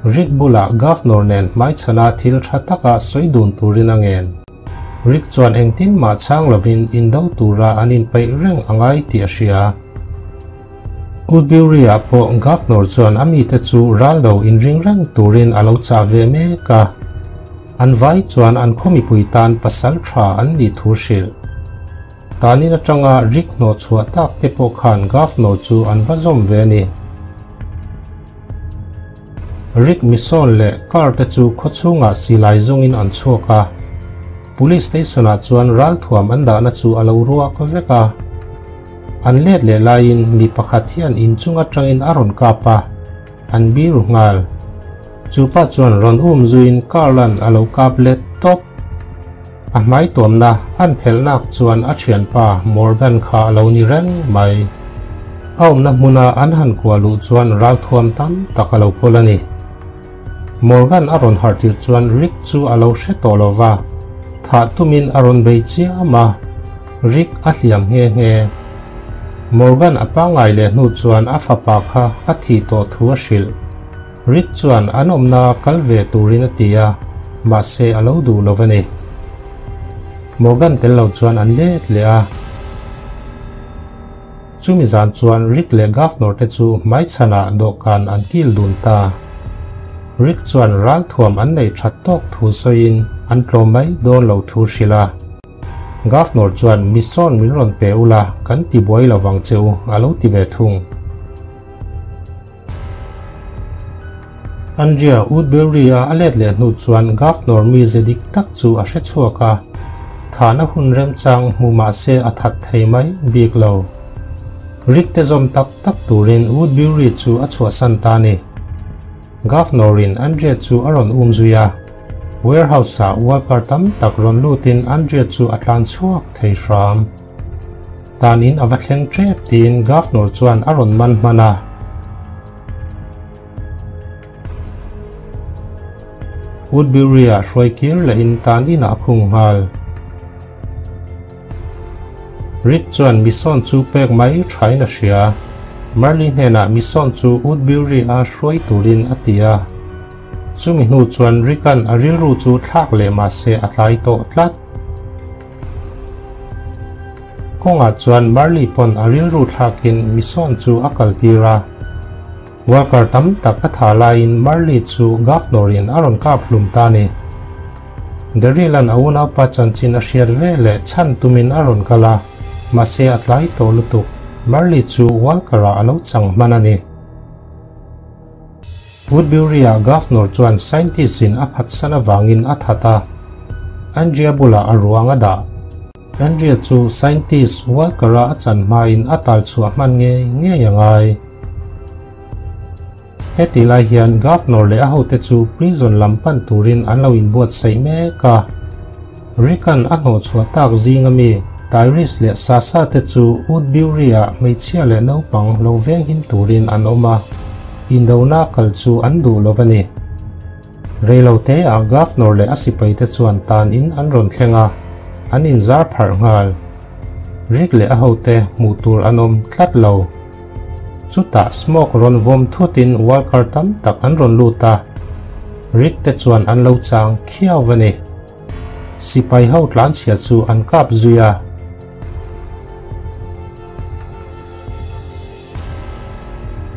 S1: Rick bulah Governor nen hmaichhana thil tha taka sawi dun turin a ngen. Rick chuan engtin mah chhang lovin indo tura an inpeih reng a ngai tih a hria. Woodbury-ah pawh Governor chuan a mite chu ral lo inring reng turin a lo chah ve mek a. An vai chuan an khaw mipui tan pasal tha an nih thu hrilh. Tanin atanga Rick hnawh chhuah tak te pawh khan Governor chu an va zawm ve a ni. Rick Mason leh car te chu khawchhungah silai zawngin an chhuak a, Police station ah chuan ralthuam an dahna chu a lo ruak vek a. An let leh laiin mi pakhat hian inchung atangin a rawn kap a, an biru nghal. Chupa chuan rawn um zuiin Carl-a'n a lo kap let tawp. A hmai tuamna an phelhnak chuan a thianpa Morgan kha a lo ni reng mai. A awmna hmuna an han kuah luh chuan ralthuam tam tak a lo kawl a ni. Morgan a rawn harh tirh chuan Rick chu a lo hre tawh lo va, thah tumin a rawn bei chiam a, Rick a hliam nghe nghe. Morgan a pangngai leh hnu chuan a fapa kha a thih tawh thu a hrilh. Rick chuan an awmna kal ve turin a ti a, mahse a lo duh lo a ni. Morgan tel lo chuan an let leh a. Chumi zan chuan Rick leh Governor te chu hmaichhanah dawhkan an kil dun ta. Rick chuan ralthuam an nei that tawk thu sawiin an tlawm mai dawn lo thu hrilh a. Governor chuan mi sawn min rawn pe ula kan ti buai lovang che u a lo ti ve thung. Andrea Woodbury-a a let leh hnu chuan Governor mize dik tak chu a hre chhuak a, thahna hun remchang hmu mah se a that thei mai bik lo. Rick te zawm tak tak turin Woodbury chu a chhuahsan ta a ni. Governor-in Andrea chu a rawn um zui a, warehouse-ah worker tam tak rawn lutin Andrea chu a tlan chhuak thei hram. Tanin a va thleng tep tiin Governor chuan a rawn man hman a. Woodbury-ah hruai kir lehin tan inah a khung nghal. Rick chuan mi sawn chu pek mai thain a hria. Marley hnenah mi sawn chu Woodbury-a hruai turin a ti a. Chumi hnu chuan Rick-a'n a rilru chu thlak leh mahse a tlai tawh tlat. Kawngah chuan Marley pawn a rilru thlakin Michonne chu a kaltir a. Walker tam tak a tha laiin Marley chu Governor-in a rawn kap hlum ta a ni. Daryl-a'n a unaupa chanchin a hriat ve leh chhan tumin a rawn kal a, mahse a tlai tawh lutuk. Marley chu Walker-ah a lo chang hman a ni. Woodbury-ah Governor chuan scientist-in a phatsan avangin a that a, Andrea bulah a ruang a dah. Andrea chu scientist Walker-a a chan hmain a tal chhuah hman ngei ngei a ngai. Heti lai hian Governor leh a hote chu prison lam pan turin an lo inbuatsaih mek a. Rick-a'n a hnawhchhuah tak zing ami Tyrese leh Sasha te chu Woodbury-ah hmeichhia leh naupang lo venghim turin an awm a, indona kal chu an duh lo a ni. Reilote ah Governor leh a sipai te chuan tan in an rawn thleng a, an in zar pharh nghal. Rick leh a hote hmuh tur an awm tlat lo. Chutah smoke rawn vawm thut in walker tam tak an rawn lut a, Rick te chuan an lo chang khiau a ni. Sipai ho tlanchhia chu an kap zui a.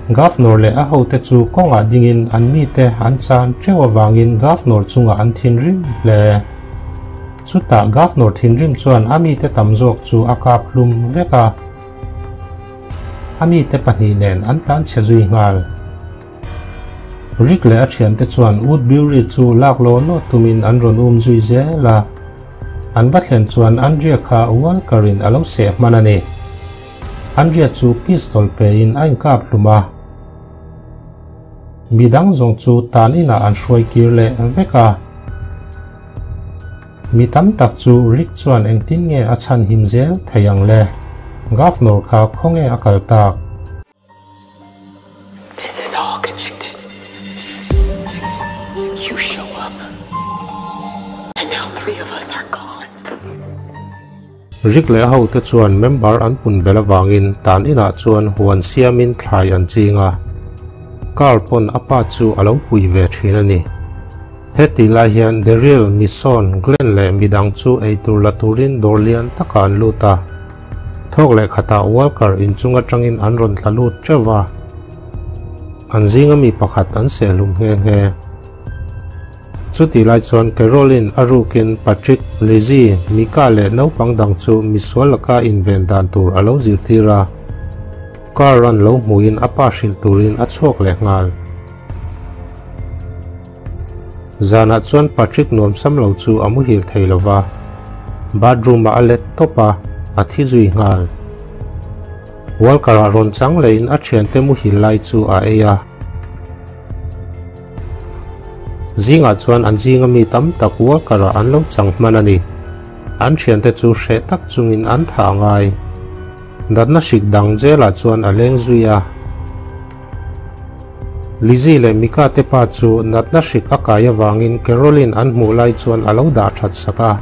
S1: Governor leh a hote chu kawngah dingin an mite an chan teuh avangin Governor chungah an thinrim hle. Chutah Governor thinrim chuan a mite tam zawk chu a kap hlum vek a, a mite pahnih nen an tlanchhe zui nghal. Rick leh a thiante chuan Woodbury chu lak law law tumin an rawn um zui zel a. An va thlen chuan Andrea kha Walker-in a lo seh hman a ni. Andrea chu pistol pein a inkap hlum a. Midang zawng chu tan inah an hruai kir leh vek a. Mi tam tak chu Rick chuan engtin nge a chhanhim zel thei ang le? Governor kha khawnge a kal tak?
S2: This is all connected. You show up and now 3 of us are gone.
S1: Rick leh a hote chuan member an pun belh avangin tan inah chuan huan siamin thlai an ching a, Carl pawn a pa chu a lo pui ve thin a ni. Heti lai hian Daryl, Michonne, Glenn leh midang chu eitur la turin dawr lian takah an lut a. Thawk leh khatah Walker inchung atangin an rawn tla lut teuh va, an zinga mi pakhat an sehlum nghe nghe. Chutih lai chuan Caroline a rukin Patrick, Lizzie, Mika leh naupang dang chu misual laka inven dan tur a lo zirtir a. Car run lo hmuhin a pa hrilh turin a chhuak leh nghal. Zanah chuan Patrick nuamsam lo chu a muhil thei lo va, bathroom-ah a let tawp a, a thi zui nghal. Walker-ah rawn chang lehin a thiante muhil lai chu a ei a. Zingah chuan an zinga mi tam tak Walker-ah an lo chang hman a ni. An thiante chu hreh tak chungin an thah a ngai. Natna hrik dang jail-ah chuan a leng zui a. Lizzie leh Mika te pa chu natna hrik a kai avangin Caroline an hmuh lai chuan a lo dah that sak a.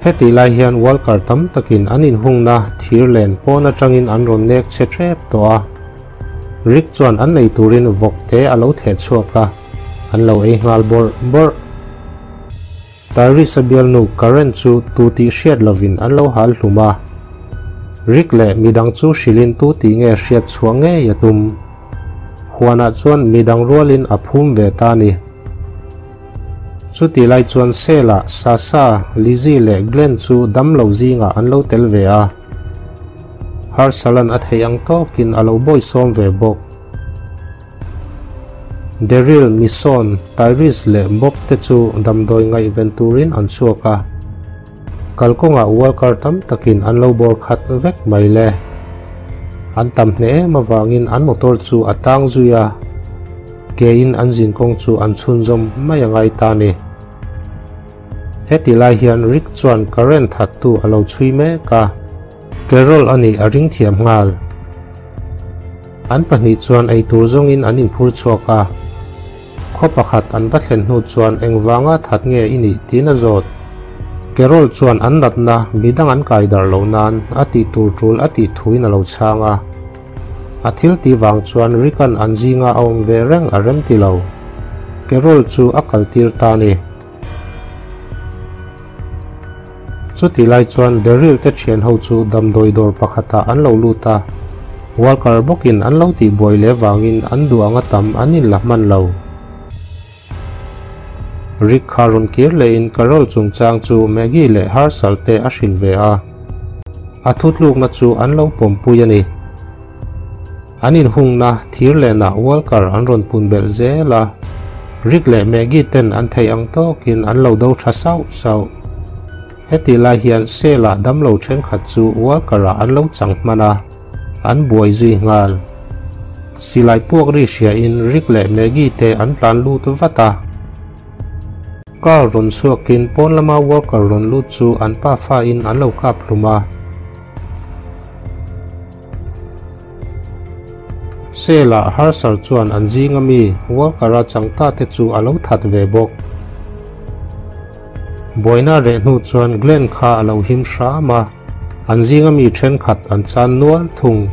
S1: Hetih lai hian Walker tam takin an inhungna thir len pawn atangin an rawn nek che tep tawh a. Rick chuan an nei turin vawk te a lo theh chhuak a, an lo ei nghal bawrh bawrh. Tyrese-a bialnu Karen chu tu tih hriat lovin an lo hal hlum a. Rick leh midang chu hrilhin tu tih nge hriat chhuah ngei a tum. Huanah chuan midang rualin a phum ve ta a ni. Chutih lai chuan Sela, Sasha, Lizzie leh Glenn chu damlo zingah an lo tel ve a. Harsalan a theih ang tawkin a lo bawisawm ve bawk. Daryl, Michonne, Tyrese leh Bob te chu damdawi ngaihven turin an chhuak a. Kalkawngah Walker tam takin an lo bawr khat vek mai le. An tam hneh em avangin an motor chu a tang zui a, kein an zinkawng chu an chhunzawm mai a ngai ta a ni. Heti lai hian Rick chuan current thattu a lo chhui mek a. Carol a nih a ring thiam nghal. An pahnih chuan eitur zawngin an inphur chhuak a. Khaw pakhat an va thlen hnu chuan engvanga that nge i nih tiin a zawt. Carol chuan an natna midang an kai darh loh nan a tih tur tul a tih thuin a lo chhang a. A thil tih vang chuan Rick-a'n an zinga a awm ve reng a rem ti lo. Carol chu a kaltir ta a ni. Chutih lai chuan Daryl te thian ho chu damdawi dawr pakhatah an lo lut a, Walker bawkin an lo tihbuai leh vangin an duh anga tam an inla hman lo. Rick kha rawn kir lehin Carol chungchang chu Maggie leh Hershel te a hrilh ve a, a thutlukna chu an lo pawmpui a ni. An inhungna thir lenah Walker an rawn pun belh zel a, Rick leh Maggie ten an theih ang tawkin an lo do tha sauh sauh. Hetih lai hian Cell-ah damlo thenkhat chu Walker-ah an lo chang hman a, an buai zui nghal. Silai puak ri hriain Rick leh Maggie te an tlan lut vat a. Carl rawn chhuakin pawn lama Walker rawn lut chu an pa fain an lo kap hlum a. Cell-ah Hershel chuan an zinga mi Walker-a chang ta te chu a lo that ve bawk. Buaina reh hnu chuan Glenn kha a lo him hram a, an zinga mi thenkhat an chan nual thung.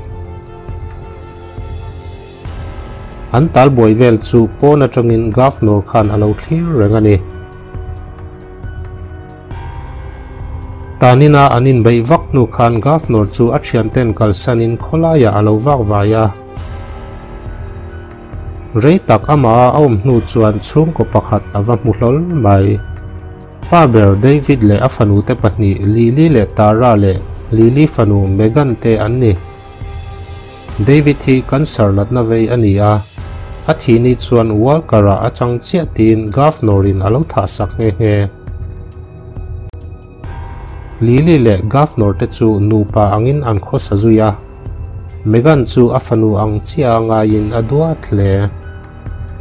S1: An tal buai vel chu pawn atangin Governor khan a lo thlir reng a ni. Tanina an inbeih vak hnu khan Governor chu a thianten kalsanin khawlaiah a lo vak vai a. Rei tak amah a awm hnu chuan chhungkaw pakhat a va hmu hlawl mai. Pa ber David leh a fanute pahnih Lily leh Tara leh Lily fanu Megan te an ni. David hi cancer natna vei a ni a, a thih ni chuan Walker-ah a chang chiah tiin Governor-in a lo thahsak nghe nghe. Lily leh Governor te chu nupa angin an khawsa zui a, Megan chu a fanu ang chiah a ngaiin a duat hle.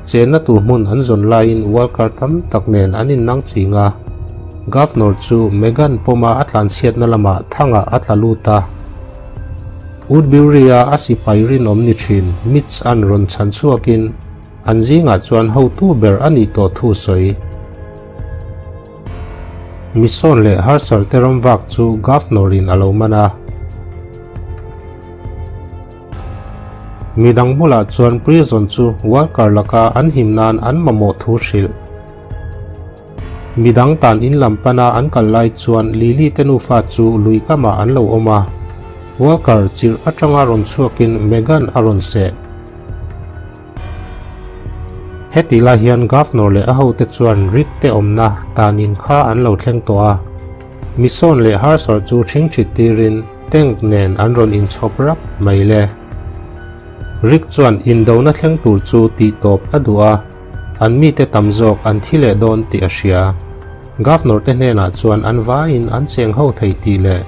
S1: Chenna tur hmun an zawn laiin Walker tam tak nen an innang ching a, Governor chu Megan pawma a tlanchhiatna lamah thangah a tla lut a. Woodbury-a a sipai rinawm ni thin Mitch-a'n rawn chhan chhuakin an zingah chuan hotu ber a nih tawh thu sawi. Misawn leh Hershel te ram vak chu Governor-in a lo man a. Midang bulah chuan prison chu Walker laka an him nan an mamawh thu hrilh. Midang tan in lam pana an kal lai chuan Lily te nufa chu lui kamah an lo awm a. Walker chirh atanga rawn chhuakin Megan a rawn seh. Heti lai hian Governor leh a hote chuan Rick te awmna tanin kha an lo thleng tawh a. Misawn leh Hershel chu ṭhingṭhit tirin tank nen an rawn inchhawp rap mai le. Rick chuan indona thleng tur chu tih tawp a duh a, an mite tam zawk an thi leh dawn tih a hria. Governor te hnenah chuan an vaiin an cheng ho thei tih leh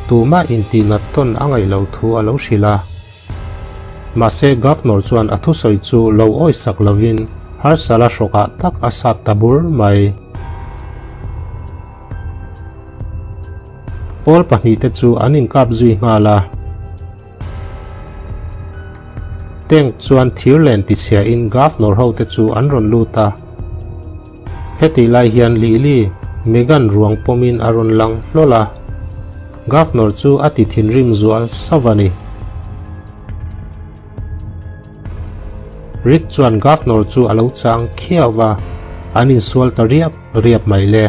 S1: tumah intihnat tawn a ngaih loh thu a lo hrilh a. Mahse Governor chuan a thusawi chu lo awisak lovin harsala hrawkah tak a sat ta bur mai. Pawl pahnihte chu an inkap zui nghal a. Tank chuan thir len tichhiahin Governor hote chu an rawn lut a. Hetih lai hian Lily, Megan ruang pawmin a rawn lang hlawl a, Governor chu a ti thinrim zual sauh a ni. Rick chuan Governor chu a lo chang khiau va, an insual ta riap riap mai le.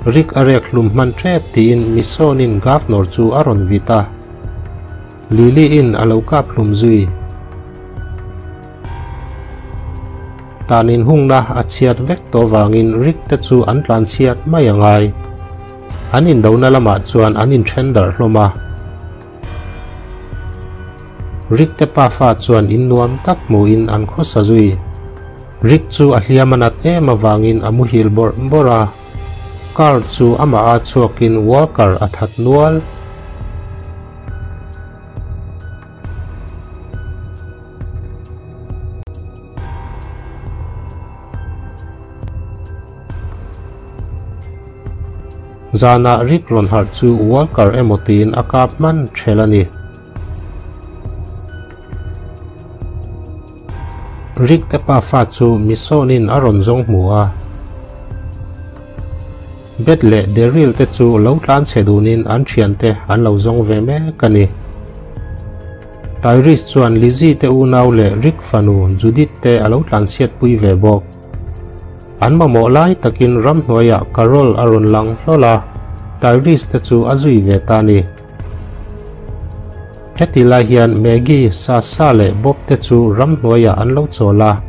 S1: Rick a rek hlum hman tep tiin Michonne-in Governor chu a rawn vit a, Lily-in a lo kap hlum zui. Tan inhungna a chhiat vek tawh vangin Rick te chu an tlan chhiat mai a ngai. An indona lamah chuan an inthen darh hlawm a. Rick te pafa chuan in nuam tak hmuhin an khawsa zui. Rick chu a hliam a nat em avangin a muhil bawrh bawrh a. Carl chu amah a chhuakin Walker a that nual. Zanah Rick rawn harh chu Walker emaw tiin a kap hman ṭhel a ni. Rick te pafa chu Michonne-in a rawn zawng hmu a. Beth leh Daryl te chu lo tlan chhe dunin an thiante an lo zawng ve mek a ni. Tyrese chuan Lizzie te unau leh Rick fanu Judith te a lo tlanchhiatpui ve bawk. An mamawh lai takin ramhnuaiah Carol a rawn lang hlawl a, Tyrese te chu a zui ve ta a ni. Heti lai hian Maggie, Sasha leh Bob te chu ramhnuaiah an lo chawl a,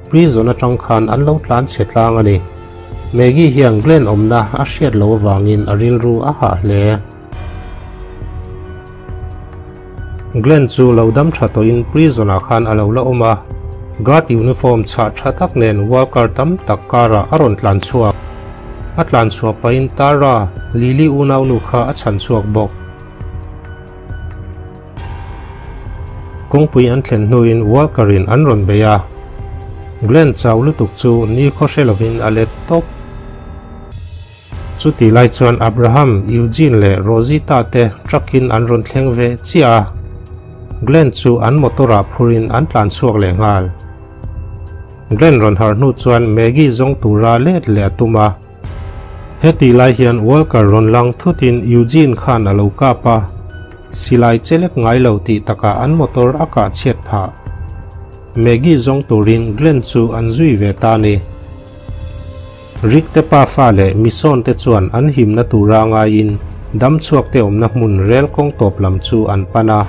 S1: prison atang khan an lo tlanchhe tlang a ni. Maggie hian Glenn awmna a hriat loh avangin a rilru a hah hle. Glenn chu lo dam tha tawhin prison ah khan a lo la awm a, guard uniform chhah tha tak nen worker tam tak karah a rawn tlan chhuak. A tlan chhuah pahin Tara, Lily unaunu kha a chhan chhuak bawk. Kawngpui an thlen hnuin Walker in an rawn bei a, Glenn chau lutuk chu ni khaw hre lovin a let tawp. Chutih lai chuan Abraham, Eugene leh Rosita te truck in an rawn thleng ve chiah a, Glenn chu an motor ah phurin an tlan chhuak leh nghal. Glenn rawn harh hnu chuan Maggie zawng tura let leh a tum a. Hetih lai hian Walker rawn lang thutin Eugene khan a lo kap a, silai chelek ngai lo tih takah an motor a kah chhiat phah. Maggie zawng turin Glenn chu an zui ve ta a ni. Rick te pafa leh Misawn te chuan an himna tura ngaiin damchhuak te awmna hmun rel kawng tawp lam chu an pan a.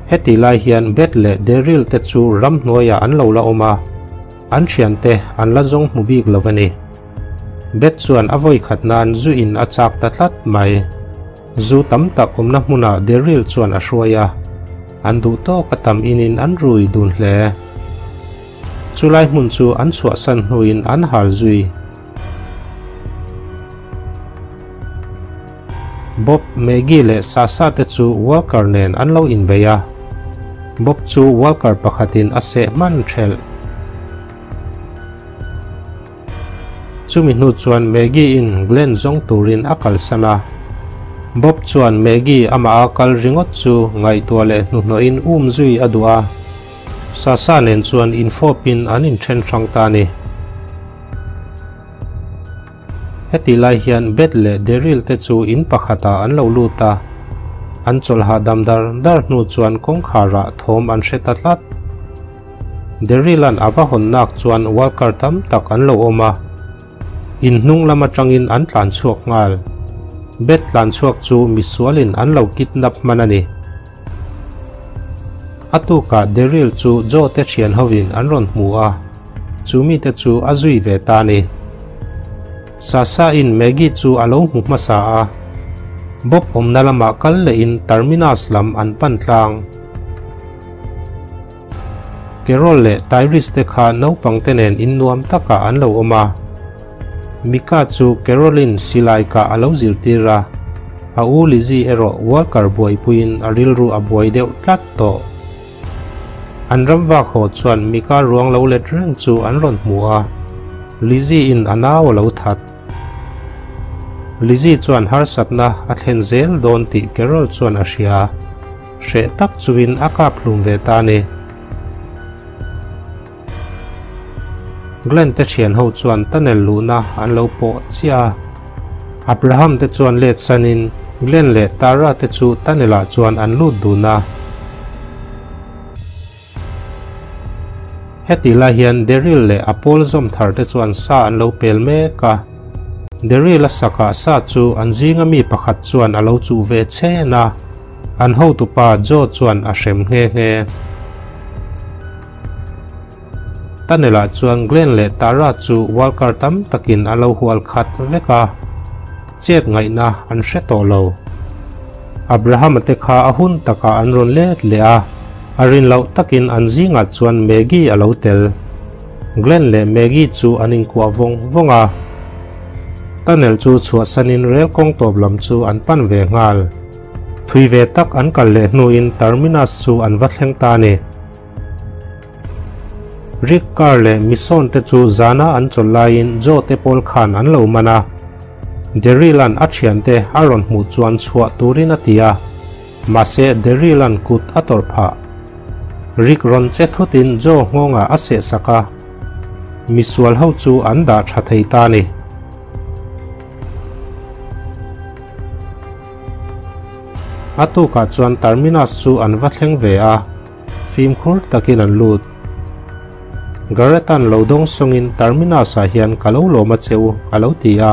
S1: Hetih lai hian Beth leh Daryl te chu ramhnuaiah an lo la awm a. An thiante an la zawng hmu bik lo a ni. Beth chuan a vawi khat nan zu in a chak ta tlat mai. Zu tam tak awmna hmunah Daryl chuan a hruai a, an duh tawk a tam inin an rui dun hle. Chulai hmun chu an chhuahsan hnuin an hal zui. Bob, Maggie leh Sasha te chu Walker nen an lo inbei a. Bob chu Walker pakhatin a seh hman thelh. Chumi hnu chuan Maggie in Glenn zawng turin a kalsan a. Bob chuan Maggie amah a kal ringawt chu ngaihtuah leh hnuhnawhin um zui a duh a. Sasha nen chuan infawpin an inthen hrang ta a ni. Heti lai hian Beth leh Daryl te chu in pakhatah an lo lut a, an chawlh hahdam dar dar hnu chuan kawngkharah thawm an hre ta tlat. Daryl-a'n a va hawn nak chuan worker tam tak an lo awm a, in hnung lam atangin an tlan chhuak nghal. Beth tlan chhuak chu misualin an lo kidnap hman a ni. A tukah Daryl chu Joe te thian hovin an rawn hmu a. Chu mite chu a zui ve ta a ni. Sasha in Maggie chu a lo hmu hmasa a, Bob awmna lamah kal lehin Terminus lam an pan tlang. Carol leh Tyrese te kha naupang te nen innuam takah an lo awm a. Mika chu Carol-in silai kah a lo zirtir a, a u Lizzie erawh Walker buaipuiin a rilru a buai deuh tlat tawh. An ram vak haw chuan Mika ruang lo let reng chu an rawn hmu a, Lizzie in a nau a lo that. Lizzie chuan harsatna a thlen zel dawn tih Carol chuan a hria, hreh tak chuin a kap hlum ve ta a ni. Glenn te thian ho chuan tunnel luhna an lo pawh chiah a. Abraham te chuan let sanin Glenn leh Tara te chu tunnel ah chuan an lut dun a. Heti lai hian Daryl leh a pawl zawm thar te chuan sa an lo pel mek a. Daryl a sakah sa chu an zinga mi pakhat chuan a lo chuh ve chen a, an hotupa Joe chuan a hrem nghe nghe. Tunnel-ah chuan Glenn leh Tara chu Walker tam takin a lo hual khat vek a, chet ngaihna an hre tawh lo. Abraham-a te kha a hun takah an rawn let leh a, a rin loh takin an zingah chuan Maggie a lo tel. Glenn leh Maggie chu an inkuah vawng vawng a. Tunnel chu chhuahsanin rel kawng tawp lam chu an pan ve nghal. Thui ve tak an kal leh hnuin Terminus chu an va thleng ta a ni. Rick Carr leh Misawn te chu zana an chawlh laiin Joe te pawl khan an lo man a. Daryl-a'n a thiante a rawn hmuh chuan chhuah turin a ti a, mahse Daryl-a'n kut a tawrh phah. Rick rawn che thutin Joe nghawngah a sehsak a. Misual ho chu an dah tha thei ta a ni. A tukah chuan Terminus chu an va thleng ve a, fimkhur takin an lut. Gareth-a'n lo dawng sawngin Terminus-ah hian ka lo lawm a che u a lo ti a.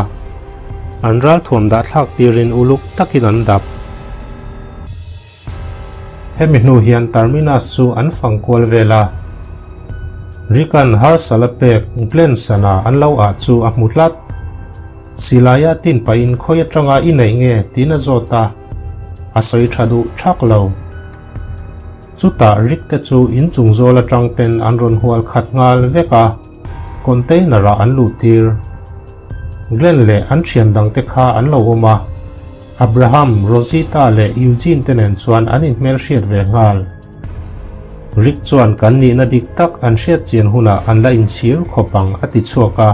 S1: An ralthuam dah thlak tirin uluk takin an dap. Hemi hnu hian Terminus chu an fang kual vel a. Rick-a'n harsal a pek Glenn sana an lo ah chu a hmu tlat. Silaia tin pahin khawi atanga i neih nge tiin a zawt a, a sawi tha duh thak lo. Chutah Rick te chu inchung zawl atang ten an rawn hual khat nghal vek a, container ah an luh tir. Glenn leh an thian dang te kha an lo awm a. Abraham, Rosita leh Eugene te nen chuan an inhmelhriat ve nghal. Rick chuan kan nihna dik tak an hriat chian hunah an la inchhir khawp ang a ti chhuak a.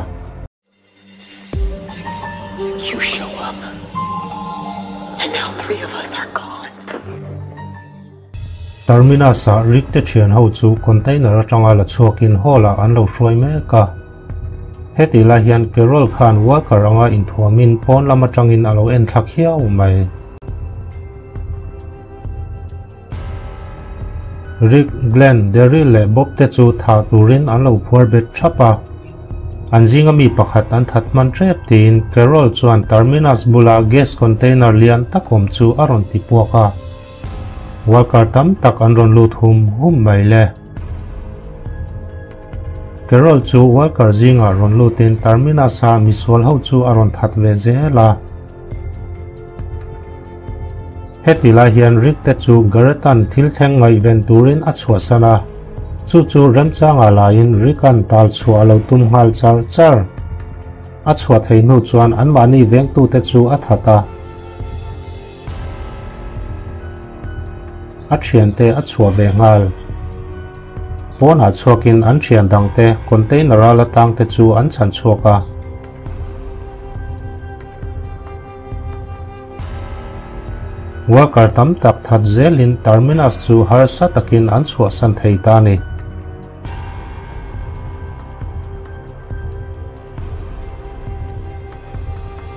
S2: You show up and now 3 of us are gone.
S1: Terminus-ah Rick te thian ho chu container atanga la chhuakin hall-ah an lo hruai mek a. Hetih lai hian Carol khan Walker anga inthuamin pawn lam atangin a lo en thla khiau mai. Rick, Glenn, Daryl leh Bob te chu thah turin an lo phuar bet thap a. An zinga mi pakhat an that hman tep tiin Carol chuan Terminus bula gas container lian tak awm chu a rawn ti puak a. Walker tam tak an rawn lut hum hum mai le. Carol chu Walker zingah rawn lutin Terminus-a misual ho chu a rawn that ve zel a. Heti lai hian Rick te chu Garrett-a'n thil thleng ngaihven turin a chhuahsan a, chu chu remchangah laiin Rick-a'n tal chhuah a lo tum nghal char char. A chhuah thei hnu chuan anmahni vengtute chu a that a. A thiante a chhuah ve nghal. Pawnah chhuakin an thian dangte container-a la tangte chu an chhan chhuak a. Worker tam tak that zelin Terminus chu harsa takin an chhuahsan thei ta a ni.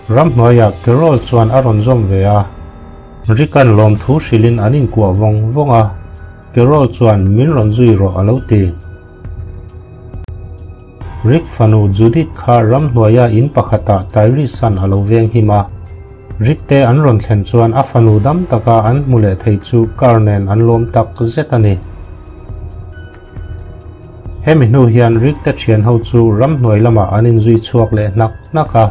S1: Ramhnuaiah Carol chuan a rawn zawm ve a. Rick-a'n lawmthu hrilhin an inkuah vawng vawng a. Carol chuan min rawn zui rawh a lo ti. Rick fanu Judith kha ramhnuaia in pakhatah Tyrese-a'n a lo veng him a. Rick te an rawn thlen chuan a fanu dam taka an hmu leh thei chu car nen an lawm tak zet a ni. Hemi hnu hian Rick te thian ho chu ramhnuai lamah an inzui chhuak leh hnak hnak a.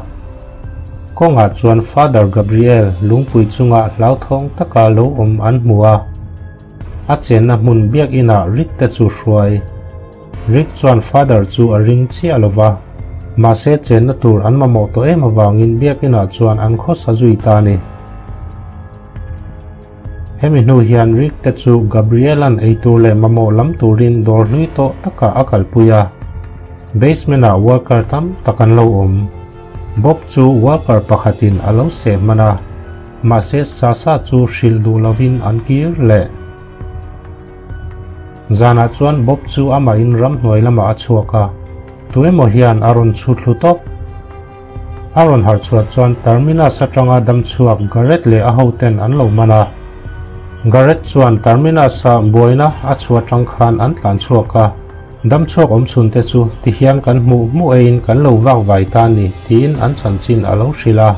S1: Kawngah chuan Father Gabriel lungpui chunga hlauthawng taka lo awm an hmu a. A chenna hmun biakinah Rick te chu hruai. Rick chuan Father chu a ring chiah lo va, mahse chenna tur an mamawh tawh em avangin biakinah chuan an khawsa zui ta a ni. Hemi hnu hian Rick te chu Gabriel-a'n eitur leh mamawh lam turin dawr hlui tawh takah a kalpui a. Basement-ah worker tam tak an lo awm. Bob chu worker pakhatin a lo seh hman a, mahse Sasha chu hrilh duh lovin an kir leh. Zanah chuan Bob chu amahin ramhnuai lamah a chhuak a, tuemaw hian a rawn chhu thlu tawp. A rawn harh chhuah chuan Terminus atanga dam chhuak Garrett leh a hoten an lo man a. Garrett chuan Terminus-a buaina a chhuah atang khan an tlan chhuak a, dam chhuak awm chhun te chu tihian kan hmuh hmuh eiin kan lo vak vai ta ni tiin an chanchin a lo hrilh a.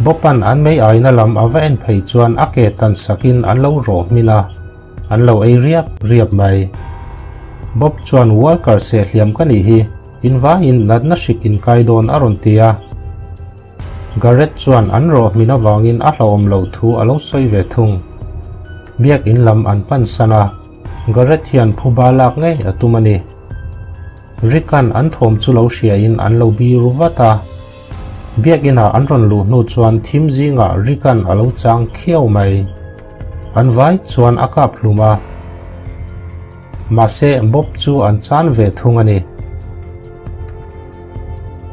S1: Bob-a'n an mei aina lam a va en phei chuan a ke tan sakin an lo rawh hmin a, an lo ei riap riap mai. Bob chuan Walker sehhliam ka nih hi, invaiin natna hrik inkai dawn a rawn ti a. Garrett chuan an rawh hmin avangin a hlauhawm loh thu a lo sawi ve thung. Biakin lam an pan san a, Garrett hian phuba lak ngei a tum a ni. Rick-a'n an thawm chu lo hriain an lo biru vat a. Biakinah an rawn luh hnu chuan thim zingah Rick-a'n a lo chang khiau mai. An vai chuan a kap hlum a. Mahse, Bob chu an chan ve thung a ni.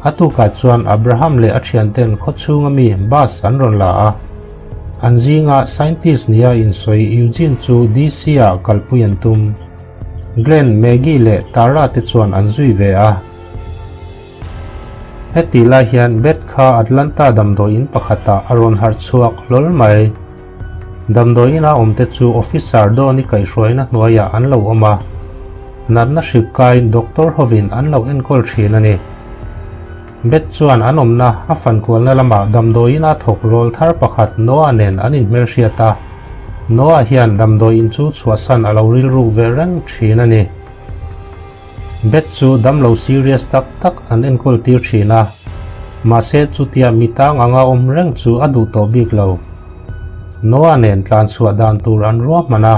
S1: A tukah chuan Abraham leh a thianten khawchhunga mi bus an rawn la a. An zinga scientist nia insawi Eugene chu DC-ah kalpui an tum. Glenn, Maggie leh Tara te chuan an zui ve a. Hetih lai hian Beth kha Atlanta damdawi in pakhatah a rawn harh chhuak hlawl mai. Damdawi ina awmte chu Officer Dawn-i kaihhruaina hnuaiah an lo awm a, natna hrik kaiin doctor hovin an lo enkawl thin a ni. Beth chuan an awmna a fankualna lamah damdawi ina thawk rawl thar pakhat Noah nen an inhmelhriat a, Noah hian damdawi in chu chhuahsan a lo rilruk ve reng thin a ni. Beth chu damlo serious tak tak an enkawl tir thin a, mahse chutia mi tang anga awm reng chu a duh tawh bik lo. Noah nen tlan chhuah dan tur an ruahman a.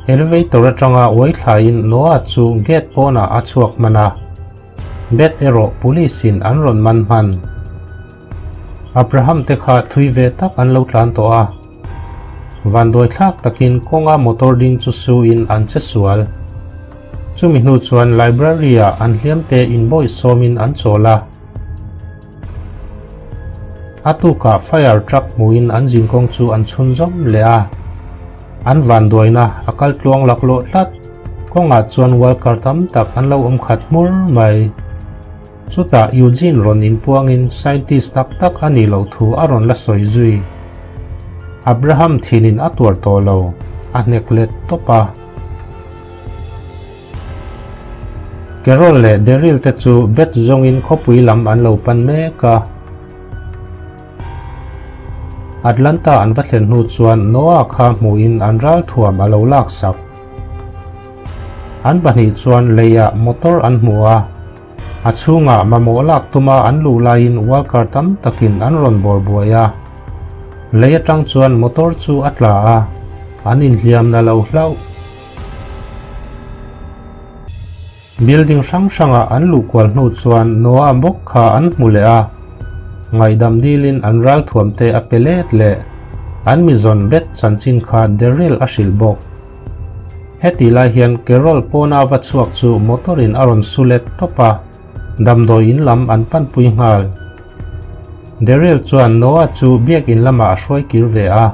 S1: Elevator atanga uai thlaiin Noah chu gate pawnah a chhuak hman a, Beth erawh police in an rawn man hman. Abraham te kha thui ve tak an lo tlan tawh a. Vanduai thlak takin kawnga motor ding chu su in an che sual. Chumi hnu chuan library ah an hliam te inbawih sawmin an chawl a. A tukah fire truck hmuhin an zinkawng chu an chhunzawm leh a. An vanduaina a kal tluang laklawh tlat. Kawngah chuan walker tam tak an lo awm khat hmur mai. Chutah Eugene rawn inpuangin scientist tak tak a nih loh thu a rawn la sawi zui. Abraham thinin a tuar tawh lo, a hnek let tawp a. Carol leh Daryl te chu Beth zawngin khawpui lam an lo pan mek a. Atlanta an va thlen hnu chuan Noah kha hmuhin an ralthuam a lo laksak. An pahnih chuan leiah motor an hmu a, a chhungah mamawh lak tuma an luh laiin worker tam takin an rawn bawr buai a. Lei atang chuan motor chu a tla a, an inhliam na lo hlauh. Building hrang hrangah an luh kual hnu chuan Noah bawk kha an hmu leh a, ngaihdam dilin an ralthuam te a pe let leh. An mizawn bet chanchin kha Daryl a hrilh bawk. Heti lai hian Carol pawna va chhuak chu motor in a rawn su let tawp a, damdawi in lam an panpui nghal. Daryl chuan Noah chu biakin lamah a hruai kir ve a.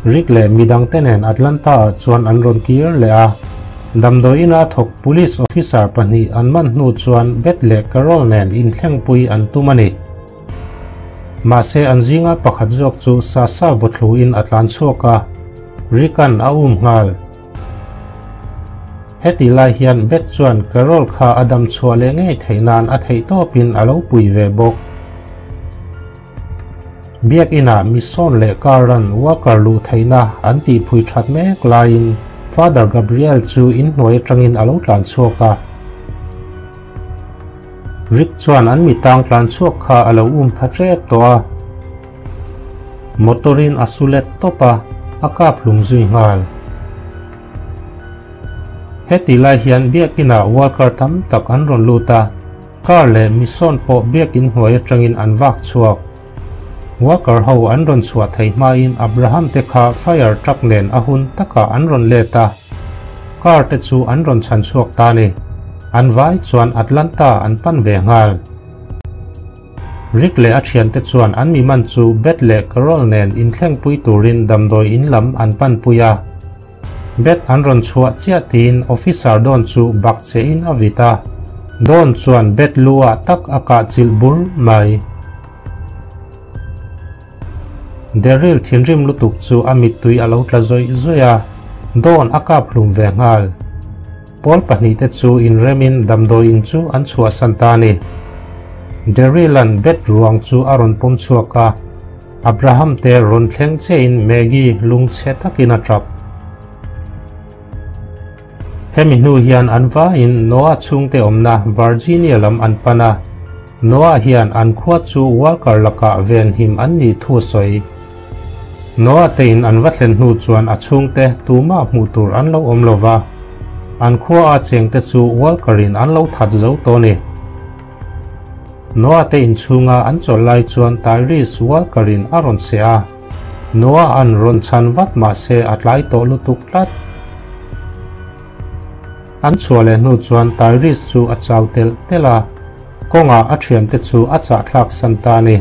S1: Rick leh midangte nen Atlanta-ah chuan an rawn kir leh a. Damdawi ina thawk police officer pahnih an man hnu chuan Beth leh Carol nen inthlengpui an tum a ni. Mahse an zinga pakhat zawk chu Sasha vawthluin a tlan chhuak a, Rick-a'n a um nghal. Heti lai hian Beth chuan Carol kha a dam chhuah leh ngei theih nan a theihtawpin a lo pui ve bawk. Biakinah Mission leh Karan worker luh theihna an tihphui that mek laiin Father Gabriel chu inhnuai atangin a lo tlan chhuak a. Rick chuan an mitang tlan chhuak kha a lo um pha tep tawh a. Motor-in a su let tawp a, a kap hlum zui nghal. Heti lai hian biakinah worker tam tak an rawn lut a. Car leh Mission pawh biakin hnuai atangin an vak chhuak. Worker ho an rawn chhuah thei hmain Abraham te kha fire truck nen a hun takah an rawn let a. Car te chu an rawn chhan chhuak ta ni. An vai chuan Atlanta an pan ve nghal. Rick leh a thiante chuan an mi man chu Beth leh Carol nen inthlengpui turin damdawi in lam an panpui a. Beth an rawn chhuah chiah tiin Officer Don chu bak che in a vit a, Don chuan Beth lu ah tak a kah chilh bur mai. Daryl thinrim lutuk chu a mittui a lo tla zawih zawih a, Don a kap hlum ve nghal. Pawl pahnihte chu inremin damdawi in chu an chhuahsan ta a ni. Daryl-a'n Beth ruang chu a rawn pawm chhuak a, Abraham te rawn thleng chiahin Maggie lungchhe takin a tap. Hemi hnu hian an vaiin Noah chhungte awmna Virginia lam an pan a, Noah hian an khua chu Walker lakah venhim an nih thu a sawi. Noah te in an va thlen hnu chuan a chhungte tumah hmuh tur an lo awm lova, an khua a chengte chu Walker in an lo that zo tawh a ni. Noah te inchhunga an chawlh lai chuan Tyrese Walker in a rawn seh a, Noah an rawn chhan vat mah se a tlai tawh lutuk tlat. An chhuah leh hnu chuan Tyrese chu a chau telh telh a, kawngah a thiante chu a chahthlak san ta a ni.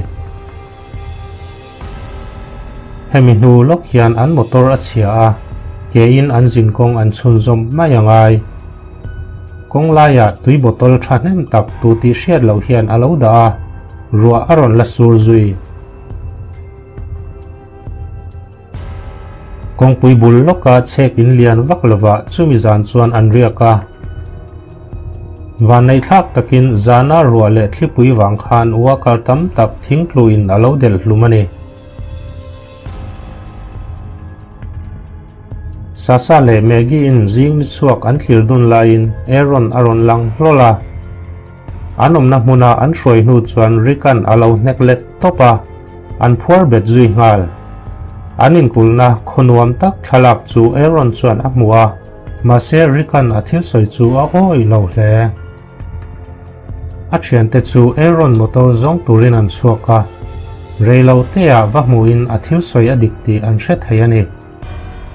S1: Hemi hnu lawk hian an motor a chhia a, ke in an zinkawng an chhunzawm mai a ngai. Kawng laiah tui bottle thahnem tak tu tih hriat loh hian a lo dah a, ruah a rawn la sur zui. Kawngpui bul lawka chhek in lian vak lovah chumi zan chuan an riak a. Vanneihthlak takin zana ruah leh thlipui vang khan worker tam tak thingtluin a lo delh hlum a ni. Sasa leh Maggie in zing ni chhuak an thlir dun laiin Aaron a rawn lang hlawl a. An awmna hmuna an hruai hnu chuan Rick-a'n a lo hnek let tawp a, an phuar bet zui nghal. An inkulhna khaw nuam tak thlalak chu Aaron chuan a hmu a, mahse Rick-a'n a thil sawi chu a awih lo hle. A thiante chu Aaron motor zawng turin an chhuak a, reilo teah va hmuhin a thil sawi a dik tih an hre thei a ni.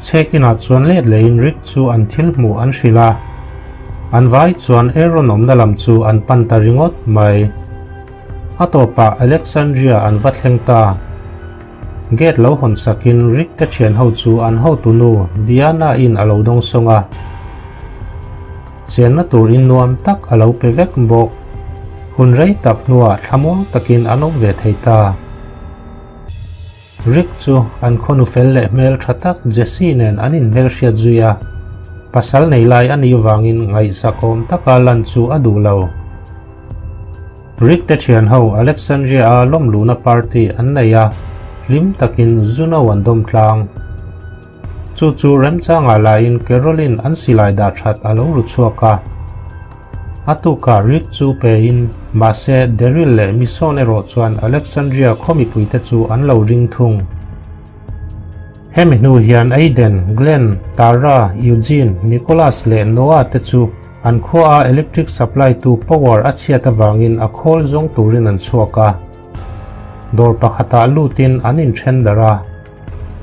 S1: Chhek inah chuan let lehin Rick chu an thil hmuh an hrilh a, an vai chuan Aaron awmna lam chu an pan ta ringawt mai. A tawpah Alexandria an va thleng ta. Gate lo hawn sakin Rick te thian ho chu an hotunu Diana in a lo dawng sawng a. Chenna tur in nuam tak a lo pe vek bawk. Hun rei tak hnuah thlamuang takin an awm ve thei ta. Rick chu an khawnu fel leh hmel tha tak Jessie nen an inhmelhriat zui a, pasal nei lai a nih vangin ngaihzakawm taka lan chu a duh lo. Rick te thian ho Alexandria a lawmluhna party an nei a, hlim takin Juno an dawm tlang. Chu chu remchangah lahin Caroline an silai dah that a lo ru chhuak a. A tukah Rick chu pein, mahse Daryl leh Michonne erawh chuan Alexandria khaw mipuite chu an lo ring thung. Hemi hnu hian Aiden, Glenn, Tara, Eugene, Nicholas leh Noah te chu an khua a electric supply tu power a chhiat avangin a khawl zawng turin an chhuak a. Dawr pakhatah lutin an inthen darh a.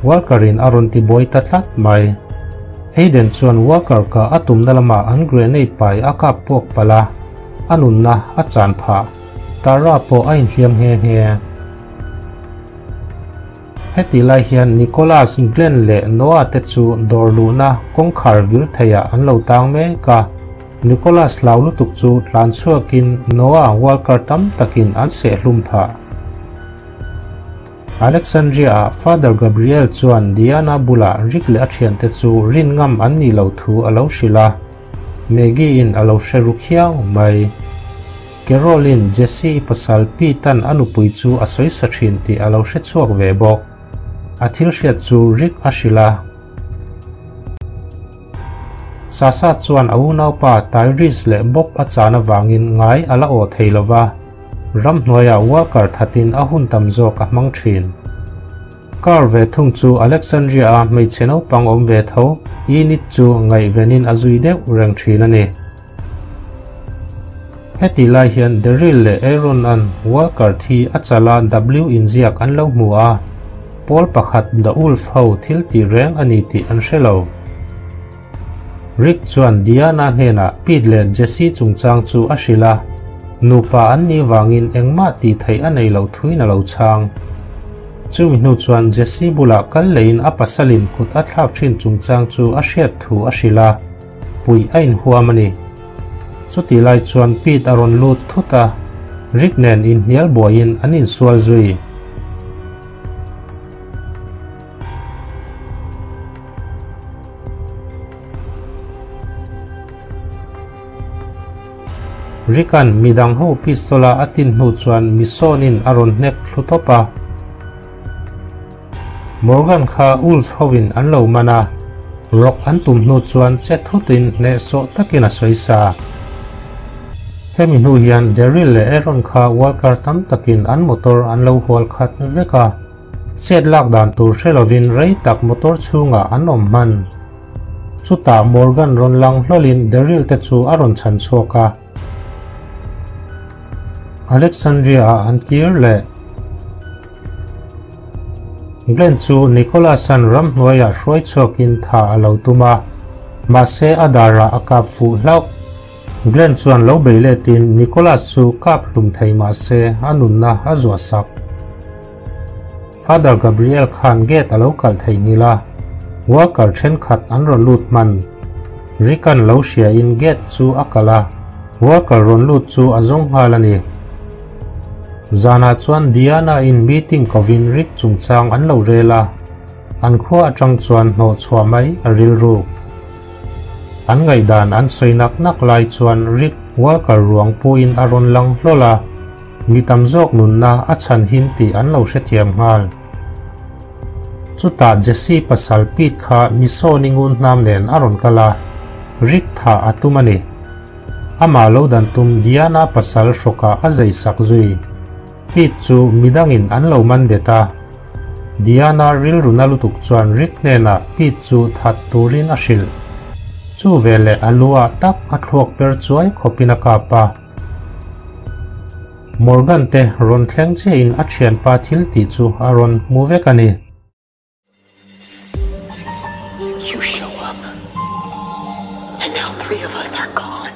S1: Walker-in a rawn ti buai ta tlat mai. Aiden chuan Walker kah a tumna lamah an grenade pai a kap puak palh a, a nunna a chan phah. Tara pawh a inhliam nghe nghe. Heti lai hian Nicholas, Glenn leh Noah te chu dawr luhna kawngkhar vir theiah an lo tang mek a. Nicholas hlau lutuk chu tlan chhuakin Noah Walker tam takin an sehhlum phah. Alexandria-ah Father Gabriel chuan Diana bulah Rick leh a thiante chu rin ngam an nih loh thu a lo hrilh a, Maggie-in a lo hre ru khiau mai. Carol-in Jesse-i pasal Pete-a'n a nupui chu a sawi sa thin tih a lo hre chhuak ve bawk. A thil hriat chu Rick a hrilh a. Sasa chuan a unaupa Tyrese leh Bob a chan avangin ngai a la awh thei lo va. Ramhnuaiah Walker thatin a hun tam zawk a hmang thin. Carl ve thung chu Alexandria-a hmeichhe naupang awm ve tho Enid chu ngaihvenin a zui deuh reng thin a ni. Hetih lai hian Daryl leh Aaron-a'n Walker thi a chala W inziak an lo hmu a, pawl pakhat The Wolf ho thil tih reng a ni tih an hre lo. Rick chuan Diana hnenah Pete leh Jesse chungchang chu a hrilh a, nupa an nih vangin engmah tih theih a nei loh thuin a lo chhang. Chumi hnu chuan Jesse bulah kal leiin a pasalin kut a thlak thin chungchang chu a hriat thu a hrilh a, puih a inhuam a ni. Chutih lai chuan Pete a rawn lut thut a, Rick nen inhnial buaiin an insual zui. Rick-a'n midang ho pistol-a a tin hnu chuan Michonne-in a rawn hnek thlu tawp a. Morgan kha Wolf hovin an lo man a, rawk an tum hnu chuan che thutin hnehsawh takin a sawi sa. Hemi hnu hian Daryl leh Aaron kha Walker tam takin an motor an lo hual khat vek a. Chet lak dan tur hre lovin rei tak motor chhungah an awm hman. Chutah Morgan rawn lang hlawlin Daryl te chu a rawn chhan chhuak a. Alexandria-ah an kir leh. Glenn chu Nicholas-a'n ramhnuaiah hruai chhuakin tha a lo tum a, mahse a darah a kap fuh hlauh. Glenn chuan lo bei letin Nicholas chu kap hlum thei mahse a nunna a zuah sak. Father Gabriel khan gate a lo kalh thei ngil a, worker thenkhat an rawn lut hman. Rick-a'n lo hriain gate chu a kalh a, Walker rawn lut chu a zawng nghal a ni. Zanah chuan Diana-in meeting kovin Rick chungchang an lo rel a, an khua atang chuan hnawh chhuah mai a rilruk. An ngaihdan an sawi nak nak lai chuan Rick Walker ruang puin a rawn lang hlawl a, mi tam zawk nunna a chhan him tih an lo hrethiam nghal. Chutah Jesse pasal Pete kha Misoni ngun hnam nen a rawn kal a, Rick thah a tum a ni. Amah lo dan tum Diana pasal hrawkah a zei sak zui. Pete chu midangin an lo man bet a. Diana rilru na lutuk chuan Rick hnenah Pete chu that turin a hrilh. Chu veleh a lu ah tak a thluak per chuai khawpin a kap a. Morgan te rawn thleng chiahin a thianpa thil tih chu a rawn hmu vek a ni.
S2: You show up and now of us are gone.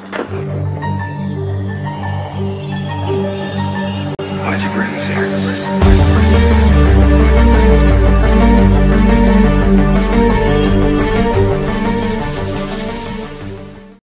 S2: Why'd you bring us here?